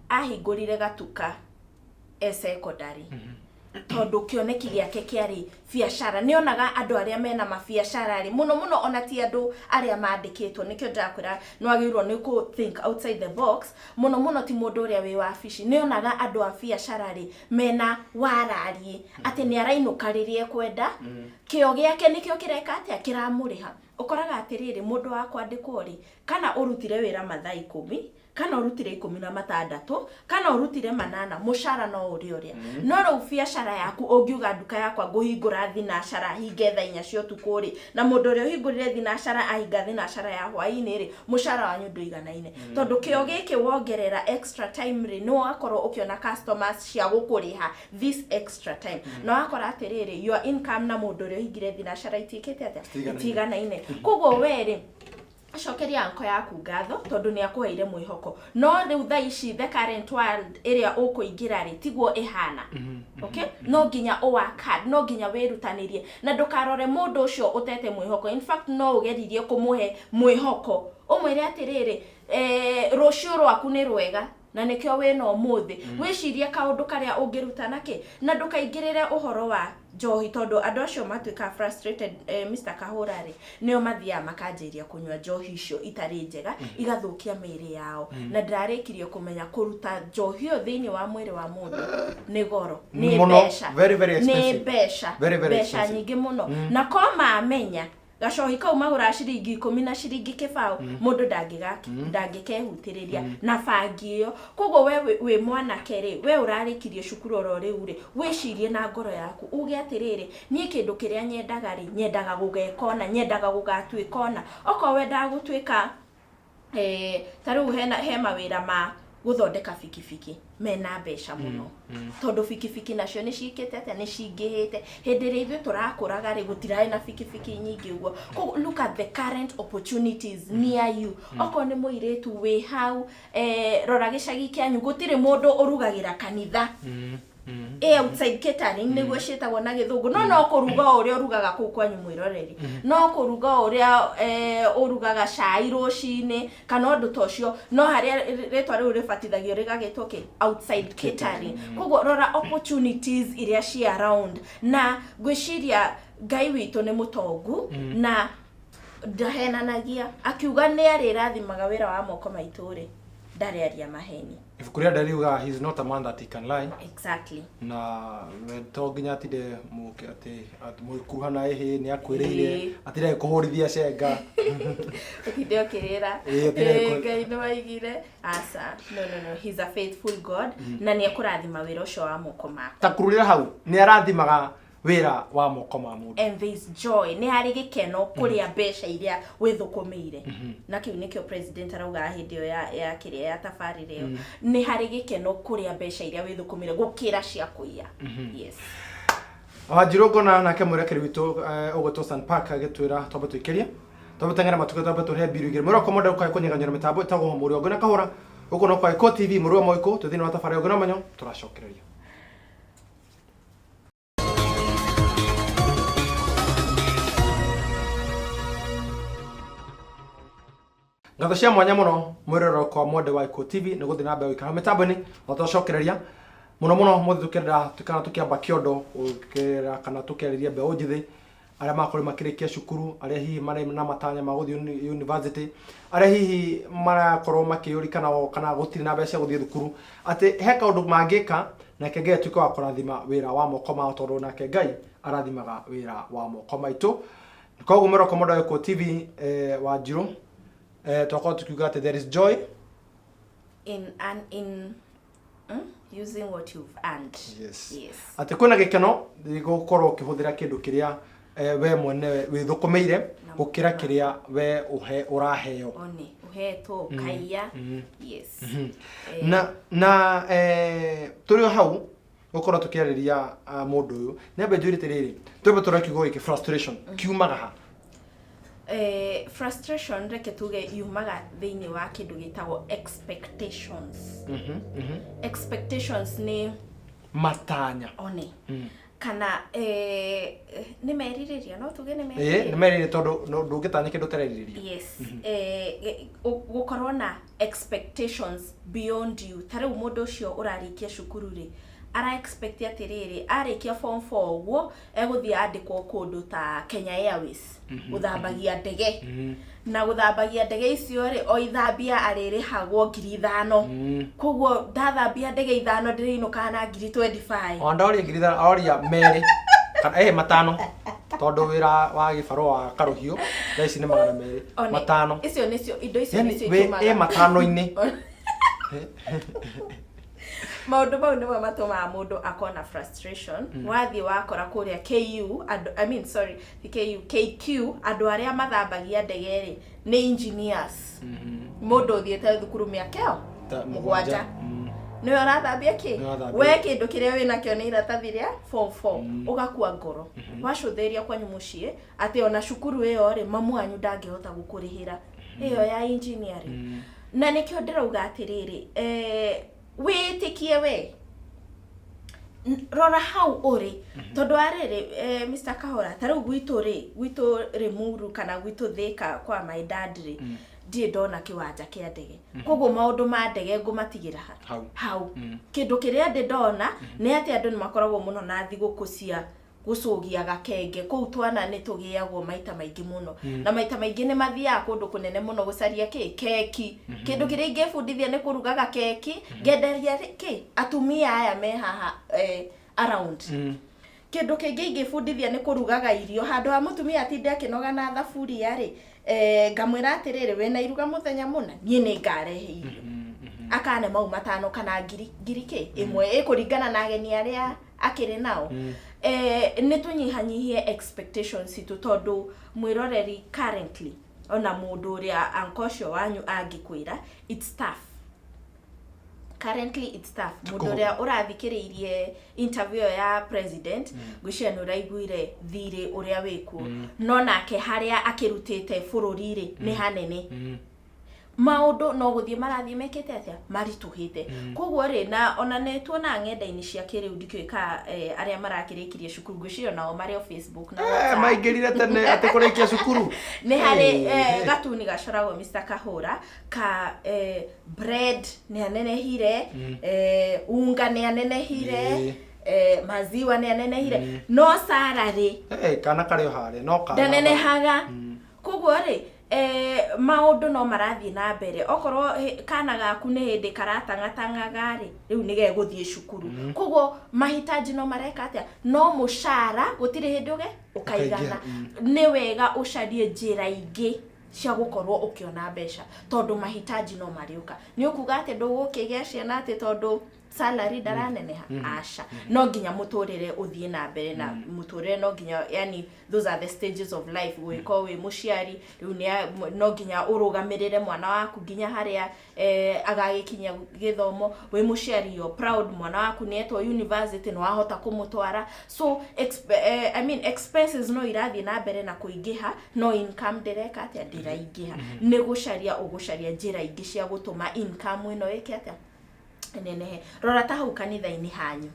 Ahingũrire gatuka e secondary tondũ kĩoneki gĩake kĩarĩ biacara. Nĩ onaga andũ arĩa mena mabiacara rĩ, mũno mũno ona ti andũ arĩa mandĩkĩtwo. Nĩkĩo ndĩrakwĩra nĩ wagĩrĩirwo nĩ kũ think outside the box. Mũno mũno ti mũndũ ũrĩa wĩ wabici. Nĩ onaga andũ a biacara rĩ, mena warariĩ atĩ nĩ arainũka rĩrĩa ekwenda, kĩo gĩake nĩkĩo kĩreka atĩa? Kĩramũrĩha. Ũkoraga atĩrĩrĩ, mũndũ wa kwandĩkwo rĩ, kana ũrutire wĩra mathaa 10, kana ũrutire 16, kana ũrutire 8, mũcara no ũrĩa ũrĩa. No rĩu biacara yaku, ũngiuga nduka yakwa ngũhingũra thinacara hinge thaa 4 cia ũtukũ rĩ, na mũndũ ũrĩa ũhingũrire thinacara ahinga thinacara ya hwaĩ-inĩ rĩ, mũcara wanyu ndũiganaine, tondũ kĩo gĩkĩ wongerera extra time rĩ, nĩ wakorwo ũkĩona customers cia gũkũrĩha this extra time, na wakora atĩrĩrĩ, your income na mũndũ ũrĩa ũhingire thinacara itiĩkĩte atĩa? Itiiganaine. Itiganaine. Koguo we rĩ, cokeria anko yaku ngatho tondũ nĩ akũheire mwĩhoko. No rĩu thaa ici the current world ĩrĩa ũkũingĩra rĩ, tiguo ĩhana. Okay, no nginya ũ work hard, no nginya wĩrutanĩrie, na ndũkarore mũndũ ũcio ũtete mwĩhoko. In fact, no ũgeririe kũmũhe mwĩhoko, ũmwĩre atĩrĩrĩ, rũciũ rwaku nĩ rwega na nĩkĩo wĩna ũmũthĩ. Wĩcirie kaũndũ karĩa ũngĩruta nakĩ, na ndũkaingĩrĩre ũhoro wa njohi, tondũ andũ acio matuĩkaga frustrated, Mr. Kahũra rĩ, nĩo mathiaga makanjĩrĩria kũnyua njohi icio itarĩ njega, igathũkia mĩĩrĩ yao. Na ndĩrarĩkirie kũmenya kũruta njohi ĩyo thĩinĩ wa mwĩrĩ wa mũndũ nĩ goro, nĩ Mũno. mbeca. Very, very Nĩ expensive. mbeca. Very, very Mbeca expensive. nyingĩ mũno. Na ko mamenya gacohi kau magũraga ciringi 10 na ciringi 0. Mũndũ ndangĩkehutĩrĩria na bangi ĩyo. Koguo we wĩ mwanake rĩ, we ũrarĩkirie cukuru oro rĩu rĩ, wĩcirie na ngoro yaku uge atĩrĩrĩ, niĩ kĩndũ kĩrĩa nyendaga rĩ, nyendaga gũgeka ũna, nyendaga gũgatuĩka ũna. Okorwo wendaga gũtuĩka ta rĩu hena he mawĩra ma gũthondeka bikibiki mena mbeca mũno, tondũ bikibiki nacio nĩ ciĩkĩte atĩa? Nĩ cingĩhĩte. Hĩndĩ ĩrĩa ithuĩ tũrakũraga rĩ, gũtirarĩ na bikibiki nyingĩ ũguo. Koguo look at the current opportunities near you. Okorwo nĩ mũirĩtu wĩ hau, rora gĩcagi kĩanyu, gũtirĩ mũndũ ũrugagĩra kanitha, ĩ outside catering nĩguo ciĩtagwo na gĩthũngũ. No kũruga o ũrĩa ũrugaga kũu kwanyu, mwĩroreri, no kũruga o ũrĩa ũrugaga cai rũcinĩ kana ũndũ ta ũcio, no harĩa rĩtwa rĩu rĩbatithagio rĩgagĩtwo kĩ? Outside catering. Koguo rora opportunities iria ci around, na ngwĩciria Ngai witũ nĩ mũtongu na Ndahenanagia akiuga nĩ arĩrathimaga wĩra wa moko maitũ rĩ, ndarĩ aria maheni. Ibuku rĩa Ndari riugaga he is not a man that he can lie. Exactly. Na we to nginya atinde mũke atĩ mũkuruhana ĩhĩ nĩ akwĩrĩire atinde agĩkũhũrithia cenga. Ũtinde ũkĩrĩra. Ĩĩ, atinde Ngai nĩ waigire aca. No, no, no, he's a faithful God na nĩ ekũrathima wĩra ũcio wa moko maku. Ta kururĩra hau, nĩ arathimaga wĩra wa moko ma mũndũ. And there is joy, nĩ harĩ gĩkeno kũrĩa mbeca iria wĩthũkũmĩire, na kĩu nĩkĩo president araugaga hĩndĩ ĩyo ya kĩrĩa ya tabarĩra ĩyo, nĩ harĩ gĩkeno kũrĩa mbeca iria wĩthũkũmĩire gũkĩra cia kũiya. Yes. Wanjirũ ngona nake mwĩrekeri witũ ũgwĩtwo San Park agĩtwĩra twambe tũikĩrie, twambe teng'ere matukũ, twambe tũrehe mbiru igĩrĩ. Mwĩra ũkomode ũkae kũnyeganyĩra mĩtambo ĩtagwo Mũrĩ Ũngĩ na Kahũra. Gũkũ no kwa Gĩkũyũ TV, Mũrĩ wa Moĩkũ, twĩ thĩinĩ wa tabarĩra Ũngĩ na Ũmenyo, tũracokereria. Ngatho cia mwanya mũno mwĩrorero kwa Mwende wa Gĩkũyũ TV nĩ gũthiĩ na mbere gũikara mĩtambo-inĩ na tũracokereria mũno mũno mũthĩ tũkĩenda kana tũkĩamba kĩondo gũkĩra kana tũkĩarĩria mbeũ njĩthĩ arĩa makorwo makĩrĩkia cukuru, arĩa hihi marĩ na matanya ma gũthiĩ university, arĩa hihi marakorwo makĩyũria kana o kana gũtirĩ na mbeca cia gũthiĩ thukuru, atĩ he kaũndũ mangĩka nake Ngai atuĩke wa kũrathima wĩra wa moko mao, tondũ nake Ngai arathimaga wĩra wa moko maitũ. Koguo mwĩroko Mwende wa Gĩkũyũ TV, Wanjirũ, twakorwo tukiuga atĩ there is joy in using what you've earned. Yes. Yes. Atĩ kwĩna gĩkeno gũkorwo ũkĩhũthĩra kĩndũ kĩrĩa we mwene wĩthũkũmĩire Na gũkĩra moko. Kĩrĩa we ũhe ũraheo. One uhetwo ũkaiya. Yes. Na tũrĩ o hau gũkorwo tũkĩarĩria mũndũ ũyũ nĩ ambe njũrĩte rĩrĩ, twambe tũrore kiugo gĩkĩ frustration kiumaga ha? Frustration reke tuge yumaga thĩinĩ wa kĩndũ gĩtagwo expectations. Expectations nĩ matanya. One kana nĩ merirĩria, no tuge nĩ Nĩ merirĩria. Merĩrĩ tondũ ndũngĩtanya kĩndũ ũtarerirĩria. Yes, gũkorwo na expectations beyond you. Ta rĩu mũndũ ũcio ũrarĩkia cukuru rĩ, ara expect atĩrĩrĩ, arĩkia form 4 ũguo egũthiĩ andĩkwo kũndũ ta Kenya Airways gũthambagia ndege, na gũthambagia ndege icio rĩ, o ithambia arĩrĩhagwo 5,000. Koguo ndathambia ndege ithano ndĩrĩinũkaga na ngiri 25. Ona ndoria 5,000, oria merĩ kana 5 tondũ wĩra wa gĩbarũa wa karũhiũ thaa ici nĩ 200. One, 5. Icio nĩcio indo icio Yani nĩcio wĩ itũmaga matano-inĩ. Maũndũ mau nĩmo matũmaga mũndũ akorwo na frustration. Wathiĩ wakora kũrĩa KU andũ, I mean, sorry, ti KU, KQ, andũ arĩa mathambagia ndege rĩ nĩ engineers, mũndũ ũthiĩte thukuru mĩaka ĩyo Ta 7 nĩwe ũrathambia kĩ. Nĩwe ũrathambia. We kĩndũ kĩrĩa wĩnakĩo nĩ iratathi rĩa form 4, ũgakua ngoro wacũthĩria kwanyu mũciĩ atĩ ona cukuru ĩyo rĩ, mamu wanyu ndangĩhota gũkũrĩhĩra ĩyo ya engineering. Na nĩkĩo ndĩrauga atĩrĩrĩ, wĩtĩkie we. Rora hau ũrĩ, tondũ wa rĩrĩ, Mr. Kahora, ta rĩu gwitũ rĩ, gwitũ Limuru kana gwitũ Thika kwa my dad rĩ, ndirĩ ndona kĩwanja kĩa ndege, koguo maũndũ ma ndege ngũmatigĩra ha? Hau. Hau. Kĩndũ kĩrĩa ndĩ ndona nĩ atĩ andũ nĩ makoragwo mũno na thigũkũ cia gũcũgia gakenge kũu. Twana nĩ tũgĩagwo maita maingĩ mũno, na maita maingĩ nĩ mathiaga kũndũ kũnene mũno gũcaria kĩ keki. Kĩndũ kĩrĩa ingĩbundithia nĩ kũrugaga keki, ngenderia kĩ atumia aya me haha around. Kĩndũ kĩngĩ ingĩbundithia nĩ kũrugaga irio, handũ ha mũtumia atinde akĩnoga na thaburia rĩ, ngamwĩra atĩrĩrĩ, wĩna iruga mũthenya mũna, niĩ nĩ ngarehe irio akane mau 5 kana ngiri kĩ ĩmwe ĩkũringana na ageni arĩa akĩrĩ nao. Nĩ tũnyihanyihie expectations citũ, tondũ mwĩroreri, currently ona mũndũ ũrĩa anko ũcio wanyu angĩkwĩra, it's tough currently, it's tough. Mũndũ ũrĩa ũrathikĩrĩirie interview ĩyo ya president, ngwĩciria nĩ ũraiguire thirĩ ũrĩa wĩkuo, no nake harĩa akĩrutĩte bũrũri rĩ nĩ hanene. Maũndũ no gũthiĩ marathiĩ mekĩte atĩa, maritũhĩte. Koguo rĩ, na ona nĩ tuonaga ng'enda-inĩ cia kĩrĩu, ndikĩũĩ ka arĩa marakĩrĩkirie cukuru, ngwĩciria nao marĩ o Facebook na WhatsApp. Maingĩrire tene atĩ kũrĩkia cukuru. Nĩ harĩ gatuni gacoragwo, Mr. Kahũra, ka bread nĩ anenehire, unga nĩ anenehire, maziwa nĩ anenehire, no salary Kana karĩ o harĩa no kana ndanenehaga. Koguo rĩ, maũndũ no marathiĩ na mbere. Okorwo kana gaku nĩ hĩndĩ karatang'atang'aga rĩ, rĩu nĩ gegũthiĩ cukuru. Koguo mahitaji no mareka atĩa? No mũcara gũtirĩ hĩndĩ ũkaigana. Nĩ wega ũcarie njĩra ingĩ cia gũkorwo ũkĩona mbeca, tondũ mahitaji no marĩũka. Nĩ ũkuga atĩ ndũgũkĩgĩa ciana atĩ tondũ salary ndaraneneha? Aca, no nginya mũtũrĩre ũthiĩ na mbere, na mũtũrĩre no nginya, yani those are the stages of life. Gũgĩkorwo wĩ mũciari rĩu no nginya ũrũgamĩrĩre mwana waku nginya harĩa agagĩkinyia gĩthomo. Wĩ mũciari, you're proud mwana waku nĩ etwo university, nĩ wahota kũmũtwara. So I mean, expenses no irathiĩ na mbere na kũingĩha, no income ndĩreka atĩa? Ndĩraingĩha. Nĩ gũcaria ũgũcaria njĩra ingĩ cia gũtũma income ĩno ĩke atĩa? Nenehe. Rora ta hau kanitha-inĩ hanyu,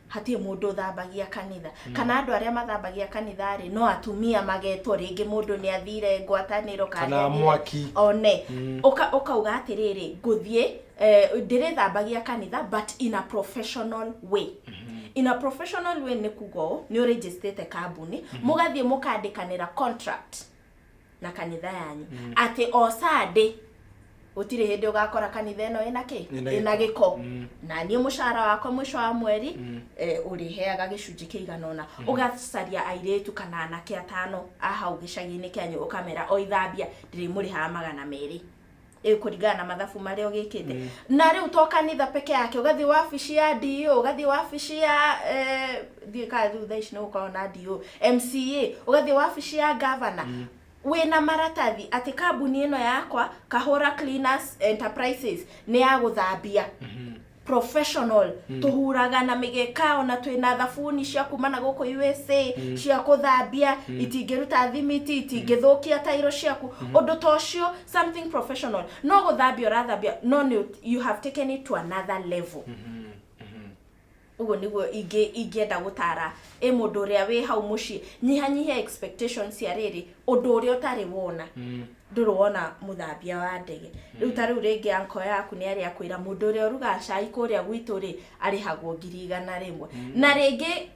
hatirĩ mũndũ ũthambagia kanitha, kana andũ arĩa mathambagia kanitha rĩ, no atumia magetwo. Rĩngĩ mũndũ nĩ athire ngwatanĩro kana nĩ athire mwaki. One ũkauga atĩrĩrĩ, ngũthiĩ ndĩrĩthambagia kanitha, but in a professional way. In a professional way nĩ kuga ũũ, nĩ ũrĩnjĩstĩte kambuni, mũgathiĩ mũkandĩkanĩra contract na kanitha yanyu atĩ o Sunday gũtirĩ hĩndĩ ũgakora kanitha ĩno ĩna kĩ? Ĩna ĩna gĩko. Gĩko. Na niĩ mũcara wakwa mũico wa mweri ũrĩheaga gĩcunjĩ kĩigana ũna. Ũgacaria airĩtu kana anake atano a hau gĩcagi-inĩ kĩanyu, ũkamera o ithambia ndĩrĩmũrĩhaga 200, kũringana na mathabu marĩa ũgĩkĩte. Na rĩu to kanitha peke yake, ũgathiĩ wabici ya DO, ũgathiĩ wabici ya ndiũĩ kana rĩu thaa ici nĩ gũkorwo na DO, MCA, ũgathiĩ wabici ya governor wĩna maratathi atĩ kambuni ĩno yakwa, Kahũra Cleaners Enterprises, nĩ ya gũthambia professional. Tũhuraga na mĩgeka, ona twĩna thabuni cia kuma na gũkũ USA cia kũthambia, itingĩruta thimiti, itingĩthũkia tairo ciaku, ũndũ ta ũcio, something professional. No gũthambia ũrathambia, no nĩ you have taken it to another level. Ũguo nĩguo ingĩenda gũtara mũndũ ũrĩa wĩ hau mũciĩ. Nyihanyihia expectations cia rĩrĩ, ũndũ ũrĩa ũtarĩ wona. Ndũrĩ wona mũthambia wa ndege. Rĩu ta rĩu rĩngĩ anko yaku nĩ arĩa akwĩra mũndũ ũrĩa ũrugaga cai kũrĩa gwitũ rĩ, arĩhagwo 100,000, na rĩngĩ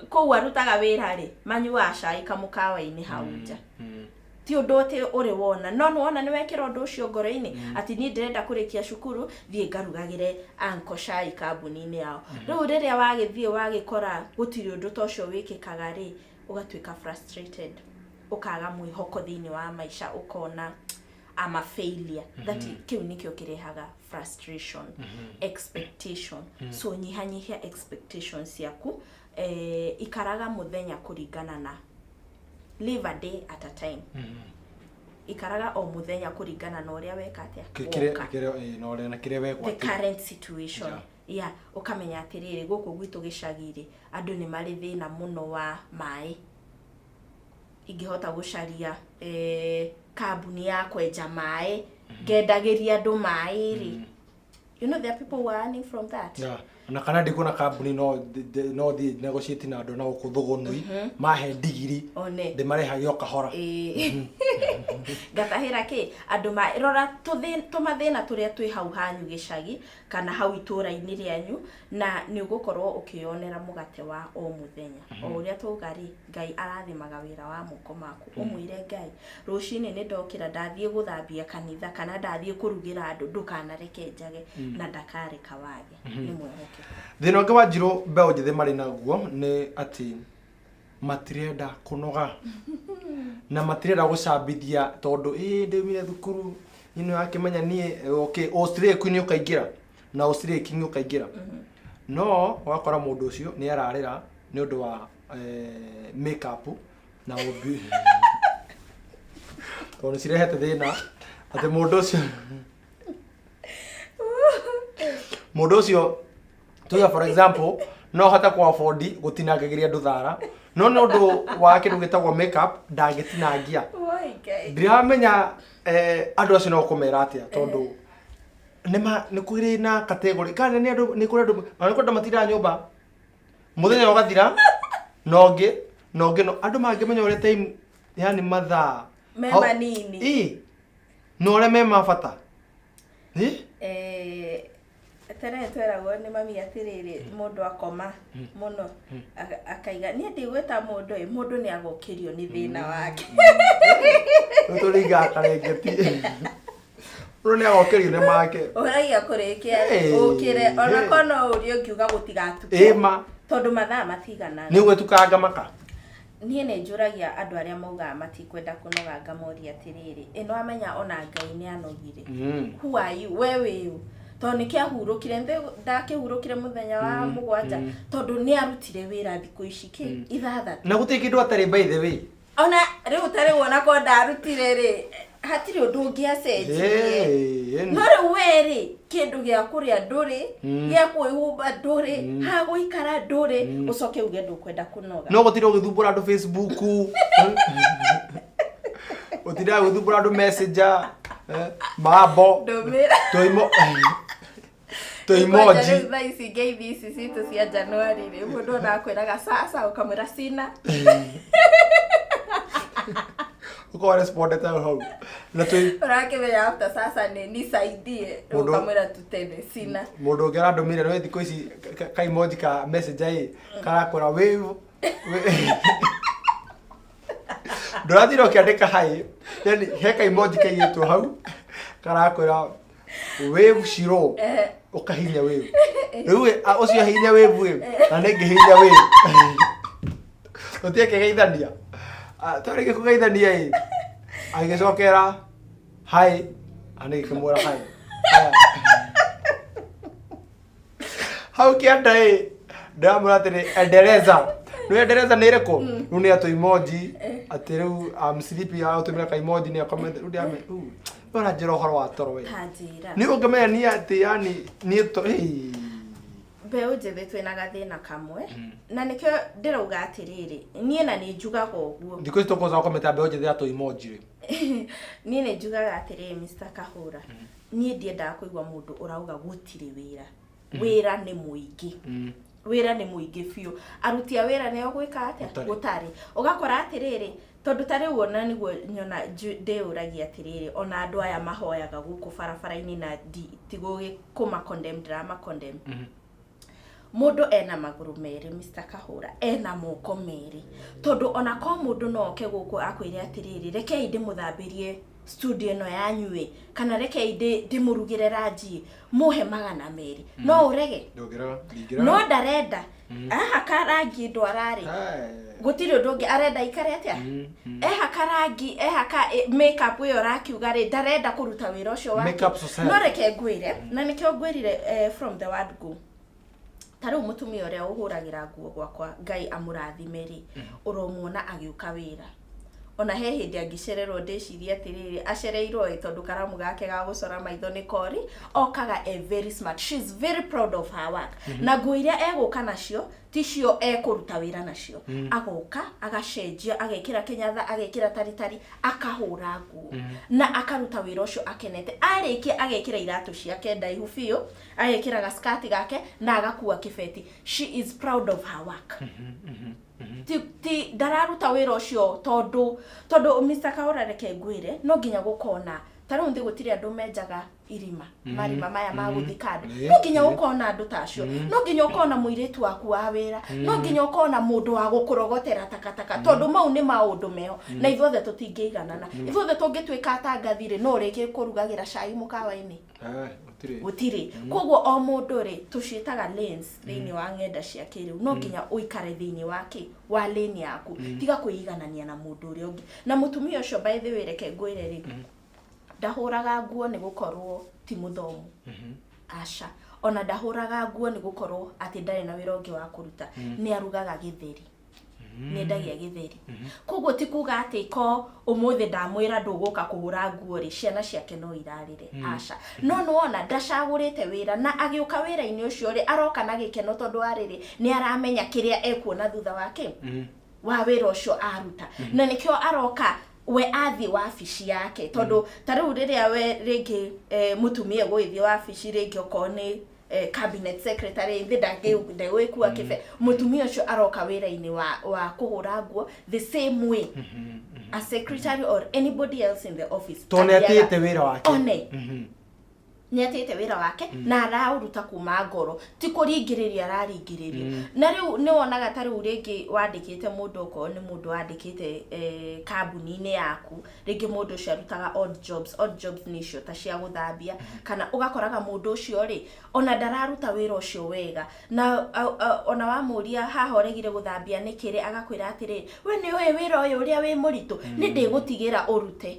kũu arutaga wĩra rĩ, manyuaga cai kamũkawa-inĩ hau nja. Ti ũndũ atĩ ũrĩ wona, no nĩ wona nĩ wekĩra ũndũ ũcio ngoro-inĩ atĩ niĩ ndĩrenda kũrĩkia cukuru, thiĩ ngarugagĩre anko cai kambuni-inĩ yao. Rĩu rĩrĩa wagĩthiĩ wagĩkora gũtirĩ ũndũ ta ũcio wĩkĩkaga rĩ, ũgatuĩka frustrated, ũkaga mwĩhoko thĩinĩ wa maica, ũkona I'm a failure. That kĩu nĩkĩo kĩrehaga frustration, expectation. So nyihanyihia expectations ciaku. Ikaraga mũthenya kũringana na, live a day at a time. Ikaraga o muthenya kũringana na ũrĩa weka atĩa? Woka. Kĩrĩa na ũrĩa na kĩrĩa the wegwatĩra current situation. Yeah, ũkamenya atĩrĩrĩ, gũkũ gwitũ gĩcagi-rĩ, andũ nĩ marĩ thĩna mũno wa maĩ. Ingĩhota gũcaria kambuni ya kwenja maĩ, ngendagĩria andũ maĩ rĩ, there are people who are earning from that. Yeah. Na kana ndikuona kambuni, no thiĩ negotiate na andũ na gũkũ thũgũnui mahe ndigiri, one ndĩmarehage o kahora. Ĩĩ. Ngatahĩra kĩ andũ ma rora tũmathĩna tũrĩa twĩ hau hanyu gĩcagi kana hau itũũra-inĩ rĩanyu, na nĩ ũgũkorwo ũkĩyonera mũgate wa o mũthenya. O ũrĩa twauga rĩ, Ngai arathimaga wĩra wa moko maku. Ũmwĩre Ngai, rũcinĩ nĩ ndokĩra, ndathiĩ gũthambia kanitha kana ndathiĩ kũrugĩra andũ, ndũkanareke njage, na ndakareka wage. Nĩ mwĩhokeku. Thĩna ũngĩ wa njirũ mbeũ njĩthĩ marĩ naguo nĩ atĩ matirenda kũnoga na matirenda gũcambithia, tondũ ĩ ndĩumire thukuru niĩ, nĩ wakĩmenya niĩ, okay, ũstreki nĩ ũkaingĩra na ũstreki nĩ ũkaingĩra, no ũgakora mũndũ ũcio nĩ ararĩra nĩ ũndũ wa make up na ũmbi, tondũ nĩ cirehete thĩna atĩ mũndũ ũcio tuge, for example, no hote ku afford gũtinangagĩria andũ thara, no nĩ ũndũ wa kĩndũ gĩtagwo makeup ndangĩtinangia. Woi, Ngai. Ndiramenya andũ acio no kũmera atĩa, tondũ nĩ nĩ kũrĩ na category kana nĩ andũ, nĩ kũrĩ andũ, ona nĩ kũrĩ andũ matindaga nyũmba mũthenya ũgathira na ũngĩ na ũngĩ, no andũ mangĩmenya ũrĩa time, yani mathaa Me manini. Ĩ, na ũrĩa me ma bata. Ĩ? Tene tweragwo nĩ mami atĩrĩrĩ, mũndũ akoma mũno akaiga niĩ ndigwĩta mũndũ ĩ, mũndũ nĩ agũkĩrio nĩ thĩna wake. Rĩu tũringaga karengeti. Mũndũ nĩ agokĩrio nĩ make. Ũragia kũrĩkia Hey, ũkĩre ona hey. korwo no ũrie ũngiuga gũtigatuke. Ĩma. Tondũ mathaa matiganaga. Nĩ ũgwĩtukanga maka. Niĩ nĩ njũragia andũ arĩa maugaga matikwenda kũnoga ngamoria atĩrĩrĩ, ĩ nĩwamenya ona Ngai nĩ anogire? Who are you? We wĩ ũ? Tondũ nĩkĩo ahurũkire, ndakĩhurũkire mũthenya wa mũgwanja tondũ nĩ arutire wĩra thikũ ici kĩ ithathatũ. Na gũtirĩ kĩndũ atarĩ by the way. Ona rĩu ta rĩu ona korwo ndarutire rĩ, hatirĩ ũndũ ũngĩacenjirie. Hey, No rĩu we rĩ, kĩndũ gĩa kũrĩa ndũrĩ, gĩa kwĩhumba ndũrĩ, ha gũikara ndũrĩ, ũcoke uge ndũkwenda kũnoga. No gũtirĩ ũgĩthumbũra andũ Facebook. Ũtindaga gũthumbũra andũ Messenger, mambo, Ndũmĩra. tũimo tũ Kwanja emoji. rĩu thaa ici ngeithi ici citũ cia Januari rĩ, mũndũ ona akwĩraga sasa, ũkamwĩra sina. Ũkorwo respondete hau. Na twĩ Ũrakĩmenya after sasa nĩ nisaidie, rĩu ũkamwĩra tutene sina. Mũndũ ũngĩ arandũmĩire nĩ thikũ ici ka emoji ka messenger ĩ karakwĩra wave ndũrathire ũkĩandĩka hi, yani he ka emoji kaigĩtwo hau karakwĩra wave shiro, ũkahihinya wave. Rĩu ĩ, ũcio ahihinya wave ĩ, na nĩ ngĩhihinya wave tũtige kĩgeithania. Ah, twarĩkia kũgeithania ĩ, agĩcokera hi na nĩ ngĩkĩmwĩra hi. Haya. Hau kĩanda ĩ, ndĩramwĩra atĩrĩ endeleza. Nĩ endeleza nĩ ĩrĩkũ? Rĩu nĩ atũ emoji atĩ rĩu I'm sleepy, agũtũmĩra ka emoji nĩ akomete. Rĩu ndĩramwĩra rĩu ũranjĩra ũhoro wa toro we. Ta njĩra. Nĩ ũngĩmenya niĩ atĩ yani niĩ to hey. Mbeũ njĩthĩ twĩna gathĩna kamwe na nĩkĩo ndĩrauga atĩrĩrĩ, niĩ na nĩ njugaga ũguo. Thikũ ici tũkũza gũkometa mbeũ njĩthĩ atũ emoji rĩ. Niĩ nĩ njugaga atĩrĩrĩ, Mr. Kahũra, niĩ ndiendaga kũigua mũndũ ũrauga gũtirĩ wĩra. Wĩra nĩ mũingĩ. Wĩra nĩ mũingĩ biũ. Aruti a wĩra nĩo gwĩka atĩa? Gũtarĩ. Gũtarĩ. Ũgakora atĩrĩrĩ, tondũ ta rĩu ona nĩguo nyona ndĩyũragia atĩrĩrĩ, ona andũ aya mahoyaga gũkũ barabara-inĩ na ti kũma condemn, ndĩrama condemn. Mũndũ ena magũrũ merĩ, Mr. Kahũra, ena moko merĩ. Tondũ ona ko mũndũ no oke gũkũ akwĩre atĩrĩrĩ, rekei ndĩmũthambĩrie studio ĩno yanyu ĩ, kana rekei ndĩmũrugĩre ranji, mũhe 200. No ũrege? Ndũngĩrega, ndingĩrega. No ndarenda. Ahaka rangi ndwara rĩ, gũtirĩ ũndũ ũngĩ arenda ikare atĩa? Ehaka rangi, ehaka makeup ĩyo ũrakiuga rĩ, ndarenda kũruta wĩra ũcio wake. Makeup society. No reke ngwĩre, na nĩkĩo ngwĩrire from the word go. Ta rĩu mũtumia ũrĩa ũhũragĩra nguo gwakwa, Ngai amũrathime rĩ, ũromuona agĩũka wĩra. Ona he hĩndĩ angĩcererwo ndĩcirie atĩrĩrĩ, acereirwo ĩ tondũ karamu gake ga gũcora maitho nĩ kori, okaga e very smart. She is very proud of her work. Na nguo iria egũka nacio, ticio ekũruta wĩra nacio. Agoka, agacenjia, agekĩra kĩnyatha, agekĩra taritari, akahũra nguo. Na akaruta wĩra ũcio akenete. Arĩkia agekĩra iratũ ciake ndaihu biũ, agekĩra gaskati gake, na agakua kĩbeti. She is proud of her work. Ti ndararuta wĩra ũcio tondũ Mr. Kaura, reke ngwĩre, no nginya gũkona ta rĩu nthĩ gũtirĩ andũ menjaga irima, marima maya ma gũthika andũ. No nginya ũkona andũ ta acio, no nginya ũkona mũirĩtu waku wa wĩra, no nginya ũkona mũndũ wa gũkũrogotera takataka, tondũ mau nĩ maũndũ meho na ithuothe tũtingĩiganana. Ithuothe tũngĩtuĩka atangathi rĩ, no ũrĩkie kũrugagĩra cai mũkawa-inĩ? Gũtirĩ. Gũtirĩ. Koguo o mũndũ rĩ, tũciĩtaga lanes thĩinĩ wa ng'enda cia kĩrĩu, no nginya ũikare thĩinĩ wa kĩ wa lane yaku, tiga kwĩiganania na mũndũ ũrĩa ũngĩ. Na mũtumia ũcio, by the way, reke ngwĩre rĩ, ndahũraga nguo nĩ gũkorwo ti mũthomu, aca. Ona ndahũraga nguo nĩ gũkorwo atĩ ndarĩ na wĩra ũngĩ wa kũruta. Nĩ arugaga gĩtheri, nĩ endagia gĩtheri. Koguo ti kuga atĩ ko ũmũthĩ ndamwĩra ndũgũka kũhũra nguo rĩ, ciana ciake no irarĩre, aca. No nĩwona ndacagũrĩte wĩra, na agĩũka wĩra-inĩ ũcio rĩ, aroka na gĩkeno tondũ wa rĩrĩ, nĩ aramenya kĩrĩa ekuona thutha wake wa wĩra ũcio aruta, na nĩkĩo aroka. We athiĩ wabici yake, tondũ ta rĩu rĩrĩa we rĩngĩ mũtumia gũgĩthiĩ wabici rĩngĩ, okorwo nĩ cabinet secretary, thĩ ndagĩkua kĩbe. Mũtumia ũcio aroka wĩra-inĩ wa kũhũra nguo the same way a secretary or anybody else in the office Tondũ nĩ athiaga. atĩĩte wĩra wake. One. Nĩ atĩte wĩra wake na araũruta kuma ngoro, ti kũringĩrĩria araringĩrĩrio. Na rĩu nĩ wonaga ta rĩu rĩngĩ wandĩkĩte mũndũ, okorwo nĩ mũndũ wandĩkĩte kambuni-inĩ yaku, rĩngĩ mũndũ ũcio arutaga odd jobs. Odd jobs nĩ icio ta cia gũthambia, kana ũgakoraga mũndũ ũcio rĩ, ona ndararuta wĩra ũcio wega, na ona wamũria, "Haha ũregire gũthambia nĩkĩ?" rĩ, agakwĩra atĩrĩ, "We nĩ ũĩ wĩra ũyũ ũrĩa wĩ mũritũ, nĩ ndĩgũtigĩra ũrute."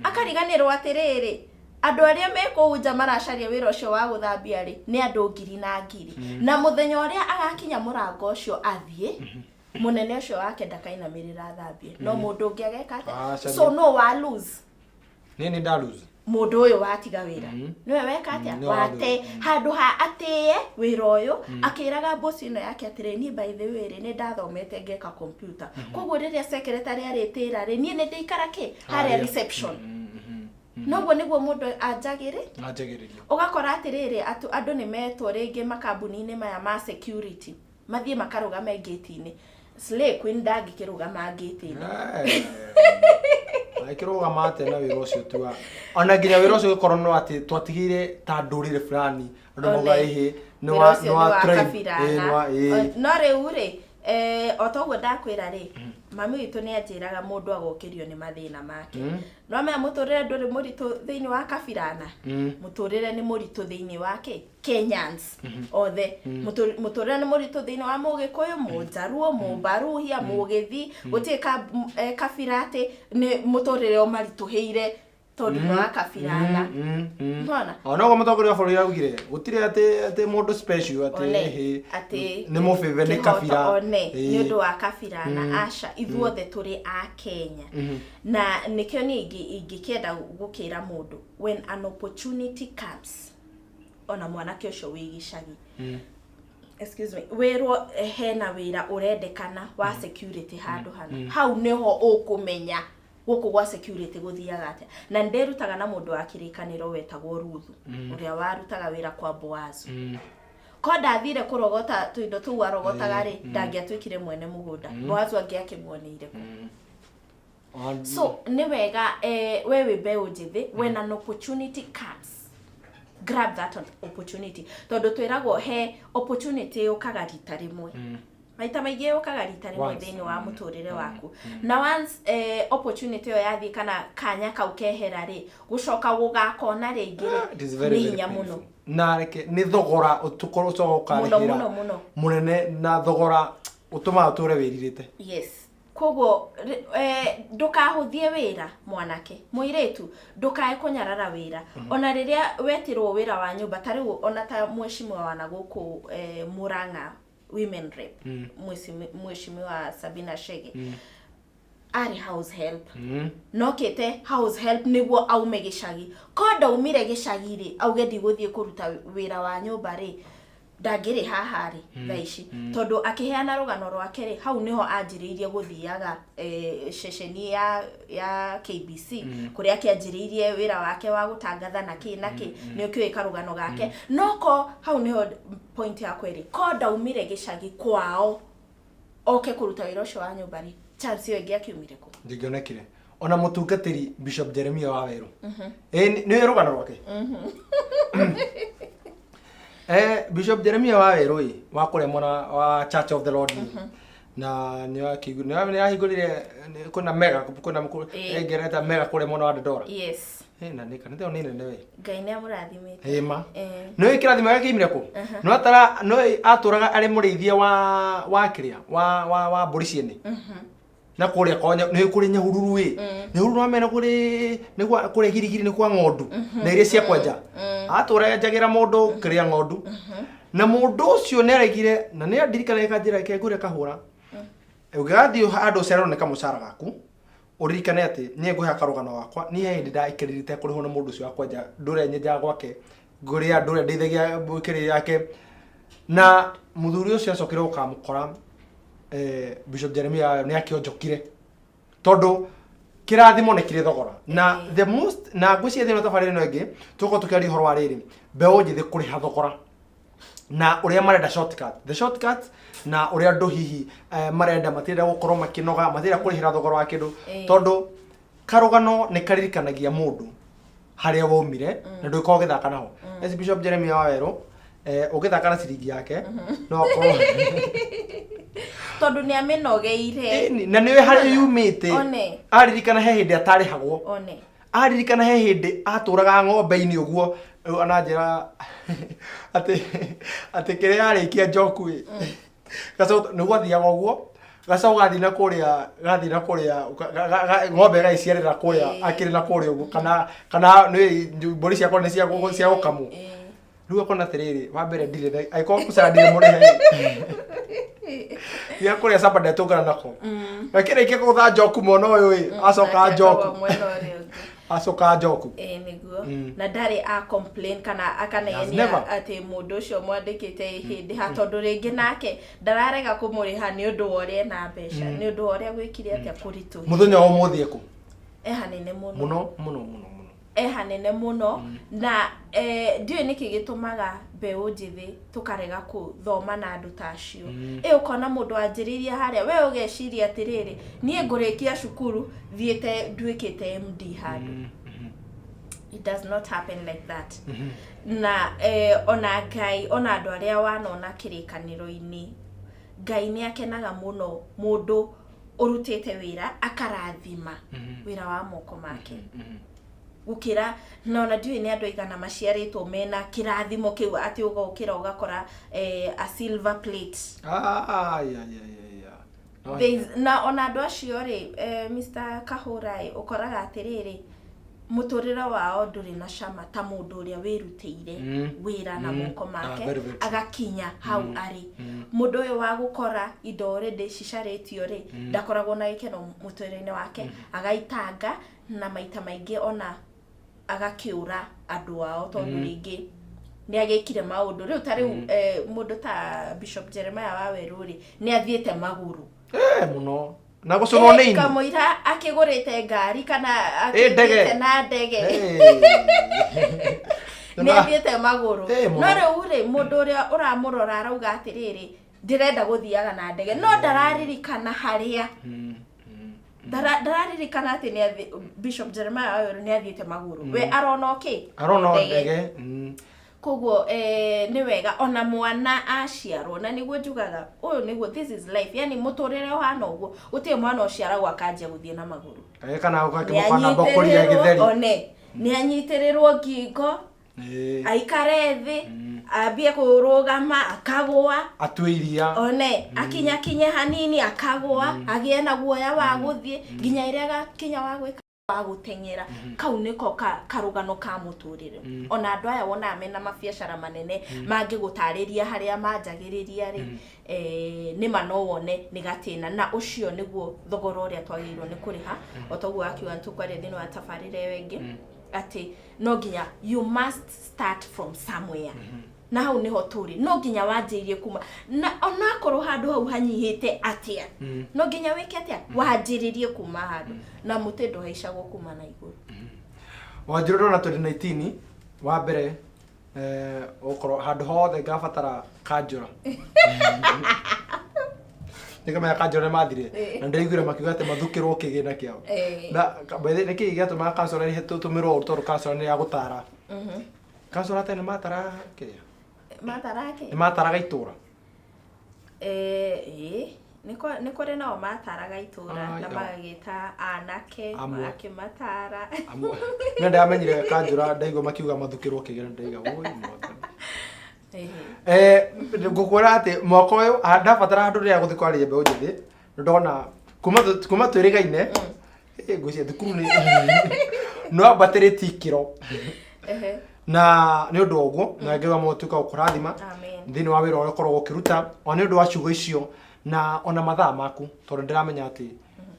Akariganĩrwo atĩrĩrĩ, andũ arĩa me kũu nja maracaria wĩra ũcio wa gũthambia rĩ, nĩ andũ ngiri na ngiri, na mũthenya ũrĩa agakinya mũrango ũcio athiĩ, mũnene ũcio wake ndakainamĩrĩra athambie, no mũndũ ũngĩ ageka atĩa? Acaria. So no wa lose? Nĩ nda lose. Mũndũ ũyũ watiga wĩra nĩwe weka atĩa? Nĩwe wa Wate handũ ha atĩe wĩra ũyũ, akĩraga boss ĩno yake atĩrĩ, "Niĩ by the way rĩ, nĩ ndathomete ngeka computer, koguo rĩrĩa secretary arĩtĩra rĩ, niĩ nĩ ndĩikara kĩ harĩa Harĩa. reception." Noguo nĩguo mũndũ anjagĩrĩ. Anjagĩrĩria. Ũgakora atĩrĩrĩ, andũ nĩ metwo rĩngĩ makambuni-inĩ maya ma security, mathiĩ makarũgame ngĩti-inĩ. Slay Queen ndangĩkĩrũgama ngĩti-inĩ. Akĩrũgama atĩa na wĩra ũcio tua, ona nginya wĩra ũcio ũgĩkorwo no atĩ twatigĩire ta ndũrĩrĩ fulani, andũ One, mauga ĩhĩ nĩ wĩra wa ũcio nĩ wa nĩ wa tribe, kabira ĩĩ, na nĩ wa ĩĩ. No rĩu rĩ, o toguo ndakwĩra rĩ, mami witũ nĩ anjĩraga mũndũ agokĩrio nĩ mathĩna make. No mea mũtũrĩre ndũrĩ mũritũ thĩinĩ wa kabirana, mũtũrĩre nĩ mũritũ thĩinĩ wa kĩ Kenyans othe. Mũtũrĩre nĩ mũritũ thĩinĩ wa Mũgĩkũyũ, Mũnjaruo, Mũmbaruhia, Mũgĩthi, gũtirĩ kabira atĩ nĩ mũtũrĩre ũmaritũhĩire tondũ nĩ wa kabirana. Nĩwona? Ona ũguo mũtongoria wa bũrũri augire gũtirĩ atĩ mũndũ special atĩ One, ĩhĩ atĩ nĩ mũbĩbe nĩ kĩhoto kabira. One, nĩ ũndũ wa kabirana, aca, ithuothe tũrĩ a Kenya. Na nĩkĩo niĩ ingĩkĩenda gũkĩra mũndũ, when an opportunity comes, ona mwanake ũcio wĩ gĩcagi, excuse me, wĩrwo hena wĩra ũrendekana wa security handũ hana, hau nĩho ũkũmenya gũkũ gwa security gũthiaga atĩa. Na nĩndĩrutaga na mũndũ wa kĩrĩkanĩro wetagwo Ruthu, ũrĩa warutaga wĩra kwa Boazu. Ko ndathire kũrogota tũindo tũu arogotaga rĩ, ndangĩatuĩkire mwene mũgũnda. Boazu angĩakĩmuoneire kũ? So nĩ wega, we wĩ mbeũ njĩthĩ, when an opportunity comes, grab that opportunity, tondũ twĩragwo he opportunity yũkaga rita rĩmwe. Maita maingĩ yũkaga rita rĩmwe Once. thĩinĩ wa mũtũrĩre waku. Na once opportunity ĩyo yathiĩ kana kanya kau kehera rĩ, gũcoka gũgakona rĩngĩ rĩ, It is very, nĩ very hinya painful. mũno. Na reke nĩ thogora ũtũkorwo ũcoka Mũno. ũkarĩhĩra Mũno mũno. Mũnene, na thogora ũtũmaga ũtũre wĩrirĩte. Yes, koguo ndũkahũthie wĩra. Mwanake, mũirĩtu, ndũkae kũnyarara wĩra ona rĩrĩa wetirwo wĩra wa nyũmba. Ta rĩu ona ta mheshimiwa wana gũkũ Murang'a women rep, mheshimiwa Sabina Chege, arĩ house help. Nokĩte house help nĩguo aume gĩcagi. Ko ndaumire gĩcagi rĩ, auge ndigũthiĩ kũruta wĩra wa nyũmba rĩ, ndangĩrĩ haha rĩ thaa ici, tondũ akĩheana rũgano rwake rĩ, hau nĩho anjĩrĩirie gũthiaga ceceni ya KBC, kũrĩa akĩanjĩrĩirie wĩra wake wa gũtangatha na kĩ na kĩ. Nĩ ũkĩũĩ karũgano gake. No ko hau nĩho point yakwa ĩrĩ, ko ndaumire gĩcagi kwao oke kũruta wĩra ũcio wa nyũmba rĩ, chance ĩyo ĩngĩakiumire kũ? Ndingĩonekire. Ona mũtungatĩri Bishop Jeremia wa Werũ, ĩ nĩ rũgano rwake. Bishop Jeremia wa Werũ ĩ wa kũrĩa mwena wa Church of the Lord, na nĩ ahingũrire kwĩna mega kwĩna ngereta mega kũrĩa mwena wa Dandora. Na nĩ kanitha ĩyo nĩ nene we. Ngai nĩ amũrathimĩte. Ĩma. Nĩ kĩrathimo gĩake kĩimire kũ? Nĩ atara nĩ atũraga arĩ mũrĩithia wa kĩrĩa wa mbũri ciene na kũrĩa konya nĩ kũrĩ Nyahururu ĩ Nyahururu wamena kũrĩ nĩ kwa kũrĩa Girigiri, nĩ kwa ng'ondu na iria cia kwenja. Atũra enjagĩra mũndũ kĩrĩa ng'ondu, na mũndũ ũcio nĩ aregire na nĩ andirikana kanjĩra ke ngũrĩa kahũra. Ũngĩgathiĩ handũ ũcererwo nĩ kamũcara gaku, ũririkane atĩ niĩ ngũhe karũgano gakwa. Niĩ he hĩndĩ ndaikarire kũrĩhwo nĩ mũndũ ũcio wa kwenja ndũrĩa nyenjaga gwake, ngũrĩa ndũrĩa ndeithagia kĩrĩa yake, na mũthuri ũcio acokire gũkamũkora. Bishop Jeremiah nĩ akĩonjokire, tondũ kĩrathimo nĩ kĩrĩ thogora na the most. Na ngwĩciria thĩinĩ wa tabarĩra ĩno ĩngĩ tũgũkorwo tũkĩaria ũhoro wa rĩrĩ, mbeũ njĩthĩ kũrĩha thogora na ũrĩa marenda shortcut, the shortcut, na ũrĩa andũ hihi marenda, matirenda gũkorwo makĩnoga, matirenda kũrĩhĩra thogora wa kĩndũ, tondũ karũgano nĩ karirikanagia mũndũ. Harĩa waumire na ndũgĩkorwo ũgĩthaka naho. Eci Bishop Jeremiah Wawerũ, ũgĩthaka na ciringi yake no akorwo Tondũ nĩ amĩnogeire. Ĩni, na nĩwe harĩa yumĩte. One. Aririkana he hĩndĩ atarĩhagwo. One. Aririkana he hĩndĩ atũraga ng'ombe-inĩ ũguo. Rĩu ananjĩra atĩ kĩrĩa yarĩkia njoku ĩ gacaũ nĩguo athiaga ũguo, gacaũ gathiĩ na kũrĩa, gathiĩ na kũrĩa, ng'ombe ĩgagĩciarĩra kũrĩa akĩrĩ na kũrĩa ũguo, kana nĩ mbũri ciakwa nĩ cia gũkamwo. Rĩu akona atĩrĩrĩ, wa mbere ndirĩ na angĩkorwo mũcara ndirĩ mũrĩhe gĩa kũrĩa capa ndetũngana nako, gakĩrĩkia kũgũtha njoku mwena ũyũ ĩ, acoka Nake njoku. akagwa mwena ũrĩa ũngĩ. Acoka njoku. Ĩĩ nĩguo. Na ndarĩ a complain kana Has akanegenia never. atĩ mũndũ ũcio mwandĩkĩte hĩndĩ ha, tondũ rĩngĩ nake ndararega kũmũrĩha nĩ ũndũ wa ũrĩa ena mbeca, nĩ ũndũ wa ũrĩa gwĩkire atĩa kũritũhire. Mũthenya wa ũmũthĩ ekũ? E hanene mũno. Mũno mũno mũno mũno. E hanene mũno. Na ndiũĩ nĩkĩ gĩtũmaga mbeũ njĩthĩ tũkarega kũthoma na andũ ta acio. Ĩ ũkona mũndũ wanjĩrĩirie harĩa, we ũgeciria atĩrĩrĩ, niĩ ngũrĩkia cukuru thiĩte nduĩkĩte MD handũ. It does not happen like that. Na ona Ngai, ona andũ arĩa wanona kĩrĩkanĩro-inĩ, Ngai nĩ akenaga mũno mũndũ ũrutĩte wĩra akarathima wĩra wa moko make, gũkĩra na ona ndiũĩ nĩ andũ aigana maciarĩtwo mena kĩrathimo kĩu atĩ ũgokĩra ũgakora a silver plate. Ah, ai, ai, ai, ai, ai. No. Na ona andũ acio rĩ, Mr. Kahũra ĩ, ũkoraga atĩrĩrĩ, mũtũrĩre wao ndũrĩ na cama ta mũndũ ũrĩa wĩrutĩire wĩra na moko make. Ah, very, very true. Agakinya hau arĩ. Mũndũ ũyũ wa gũkora indo already cicarĩtio rĩ, ndakoragwo na gĩkeno mũtũrĩre-inĩ wake, agaitanga na maita maingĩ ona agakĩũra andũ ao, tondũ rĩngĩ nĩ agĩkire maũndũ. Rĩu ta rĩu mũndũ ta Bishop Jeremiah Wawerũ rĩ, nĩ athiĩte magũrũ. Mũno na gũcũnwo nĩ ini. Kamũira akĩgũrĩte ngari kana Ndege. akĩthiĩte na ndege, nĩ athiĩte magũrũ. Mũno. No rĩu rĩ, mũndũ ũrĩa ũramũrora arauga atĩrĩrĩ, ndĩrenda gũthiaga na ndege, no ndararirikana harĩa ndararirikana atĩ nĩ Bishop Jeremiah Wawerũ nĩ athiĩte magũrũ. We arona okĩ? Arona ndege. Koguo nĩ wega ona mwana aciarwo, na nĩguo njugaga ũyũ nĩguo, this is life, yani mũtũrĩre ũhana ũguo, gũtirĩ mwana ũciaragwo akanjia gũthiĩ na magũrũ. Kage kana ũgakĩmũkana mbakũri ya gĩtheri. One nĩ anyitĩrĩrwo ngingo, aikare thĩ, ambie kũrũgama, akagũa. Atue iria. One akinyakinye hanini, akagũa, agĩe na guoya wa gũthiĩ nginya ĩrĩa agakinya wa gwĩka wa gũteng'era. Kau nĩko karũgano ka mũtũrĩre. Ona andũ aya wonaga mena mabiacara manene mangĩgũtarĩria harĩa manjagĩrĩria rĩ, nĩma no wone nĩ gatĩna, na ũcio nĩguo thogora ũrĩa twagĩrĩirwo nĩ kũrĩha. O toguo akiuga, nĩtũkwaria thĩinĩ wa tabarĩra ĩyo ĩngĩ atĩ no nginya, you must start from somewhere, na hau niho tũrĩ. No nginya wanjĩrĩrie kuma na onakorwo handũ hau hanyihĩte atĩa, no nginya wĩke atĩa, wanjĩrĩrie kuma handũ, na mũtĩ ndũhaicagwo kuma na igũrũ. Wanjirũ, ndona 2019 wa mbere, ũkorwo handũ hothe ngabatara kanjũra, nĩkamenya kanjũra nĩ mathire. Na ndĩraiguire makiuga atĩ mathukĩrwo kĩgĩna kĩao. Na by the way, nĩkĩĩ gĩatũmaga kansora tũmĩrwo ũru? Tondũ kansora nĩ ya gũtara, kansora tene matara kĩrĩa? Matarake. Nĩ mataraga itũra. Ĩĩ nĩ kũrĩ nao mataraga itũra Ai, na oh. magagĩta anake. Amwe. Magakĩmatara. Amwe nĩ ndamenyire kanjũra ndaigua makiuga mathukĩrwo kĩgĩna, ndaiga woi mwathani. Ngũkwĩra atĩ mwaka ũyũ ndabatara handũ rĩrĩa gũthiĩ kwaria mbeũ njĩthĩ, ndona kuma twĩrĩgaine, ngwĩciria thukuru nĩ no ambatĩrĩtie ikĩro. Na nĩ ũndũ wa ũguo na Ngai wa mũtuĩka gũkũrathima Amen. thĩinĩ wa wĩra ũrĩa ũkoragwo ũkĩruta, o nĩ ũndũ wa ciugo icio na ona mathaa maku, tondũ ndĩramenya atĩ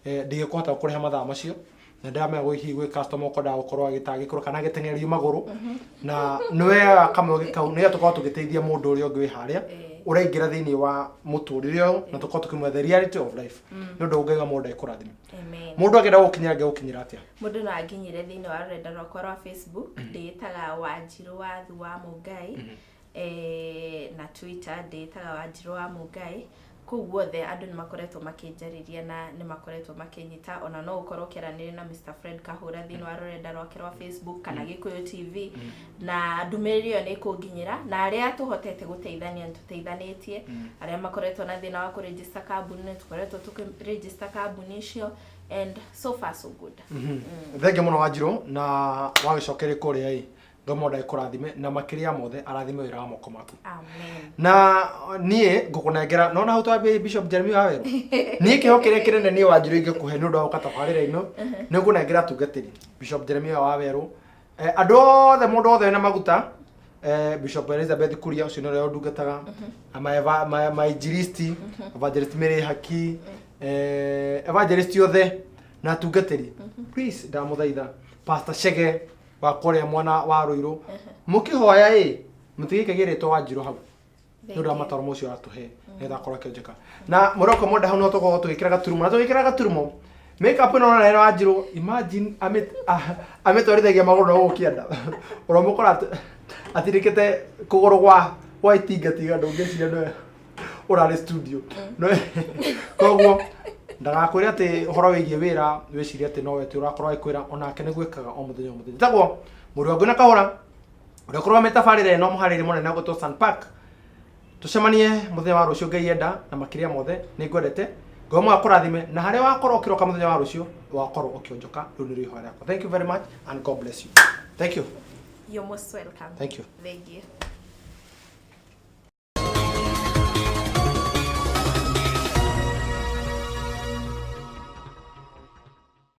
ndingĩkũhota kũrĩha mathaa macio, na ndĩramenya gwĩ hihi gwĩ customer ũkwendaga gũkorwo agĩtangĩkĩrwo kana agĩteng'erio magũrũ, na nĩ wega kamweke kau nĩgetha tũkorwo tũgĩteithia mũndũ ũrĩa ũngĩ wĩ harĩa ũraingĩra thĩinĩ wa mũtũrĩre ũyũ, na tũkorwo tũkĩmwetha the reality of life. Nĩ ũndũ Ngai wa mũndũ ekũrathime. Amen. Mũndũ angĩenda gũkinyĩra, angĩgũkinyĩra atĩa? Mũndũ no anginyĩre thĩinĩ wa rũrenda rwakwa rwa Facebook, ndĩĩtaga Wanjirũ Wathu wa Mũngai, na Twitter ndĩĩtaga Wanjirũ wa Mũngai. Kũu guothe andũ nĩ makoretwo makĩnjarĩria na nĩ makoretwo makĩnyita. Ona no ũkorwo ũkĩaranĩria na Mr Fred Kahũra thĩinĩ wa rũrenda rwake rwa Facebook kana Gĩkũyũ TV, na ndũmĩrĩri ĩyo nĩ ĩkũnginyĩra. Na arĩa tũhotete gũteithania nĩ tũteithanĩtie. Arĩa makoretwo na thĩna wa kũregister kambuni, nĩ tũkoretwo tũkĩregister kambuni icio, and so far so good. Thengiũ mũno, Wanjirũ, na wagĩcokeria kũrĩa ĩ Ngai mũndũ agĩkũrathime, na makĩria ya mothe arathime wĩra wa moko maku. Amen. Na niĩ ngũkũnengera nona hau twambie Bishop Jeremy Wawerũ, niĩ kĩho kĩrĩa kĩnene niĩ Wanjirũ ingĩkũhe nĩ ũndũ wa gũka tabarĩra ĩno, nĩ ngũnengera atungatĩri Bishop Jeremy Wawerũ, andũ othe, mũndũ wothe wĩna maguta, Bishop Elizabeth Kuria, ũcio nĩ ũrĩa ũndungataga, mainjilisti, Evangelist Mary Haki, evangelist othe na atungatĩri, please ndamũthaitha, Pastor Chege wa kũrĩa mwana wa Rũirũ, mũkĩhoya ĩ mũtigĩkagie rĩtwa Wanjirũ hau nĩ ũndũ wa mataro ũcio aratũhe nĩgetha akorwo akĩonjeka na mũroko mwenda. Hau no tũkorwo tũgĩkĩra gaturumo na tũgĩkĩra gaturumo makeup ĩno ũrona ĩno Wanjirũ, imagine amĩtwarithagia magũrũ na gũkũ kĩanda, ũramũkora atirĩkĩte kũgũrũ gwa itingatinga, ndũngĩciria nĩwe ũrarĩ studio. Koguo ndagakwĩre atĩ ũhoro wĩgiĩ wĩra wĩcirie atĩ nowe tu ũrakorwo agĩkwĩra, onake nĩguo ĩkaga o mũthenya o mũthenya. Njĩtagwo mũrũ wa Ngũĩ na Kahũra, ũrĩa ũkorwo tabarĩra ĩno, mũharĩri mũnene ũgwĩtwo San Park. Tũcemanie mũthenya wa rũciũ Ngai enda, na makĩria mothe nĩ ngwendete. Ngai mwe akũrathime, na harĩa wakorwo ũkĩroka mũthenya wa rũciũ wakorwo ũkĩonjoka, rĩu nĩrĩo ihoya rĩakwa. Thank you very much and God bless you. Thank you. You're most welcome. Thank you. Thank you.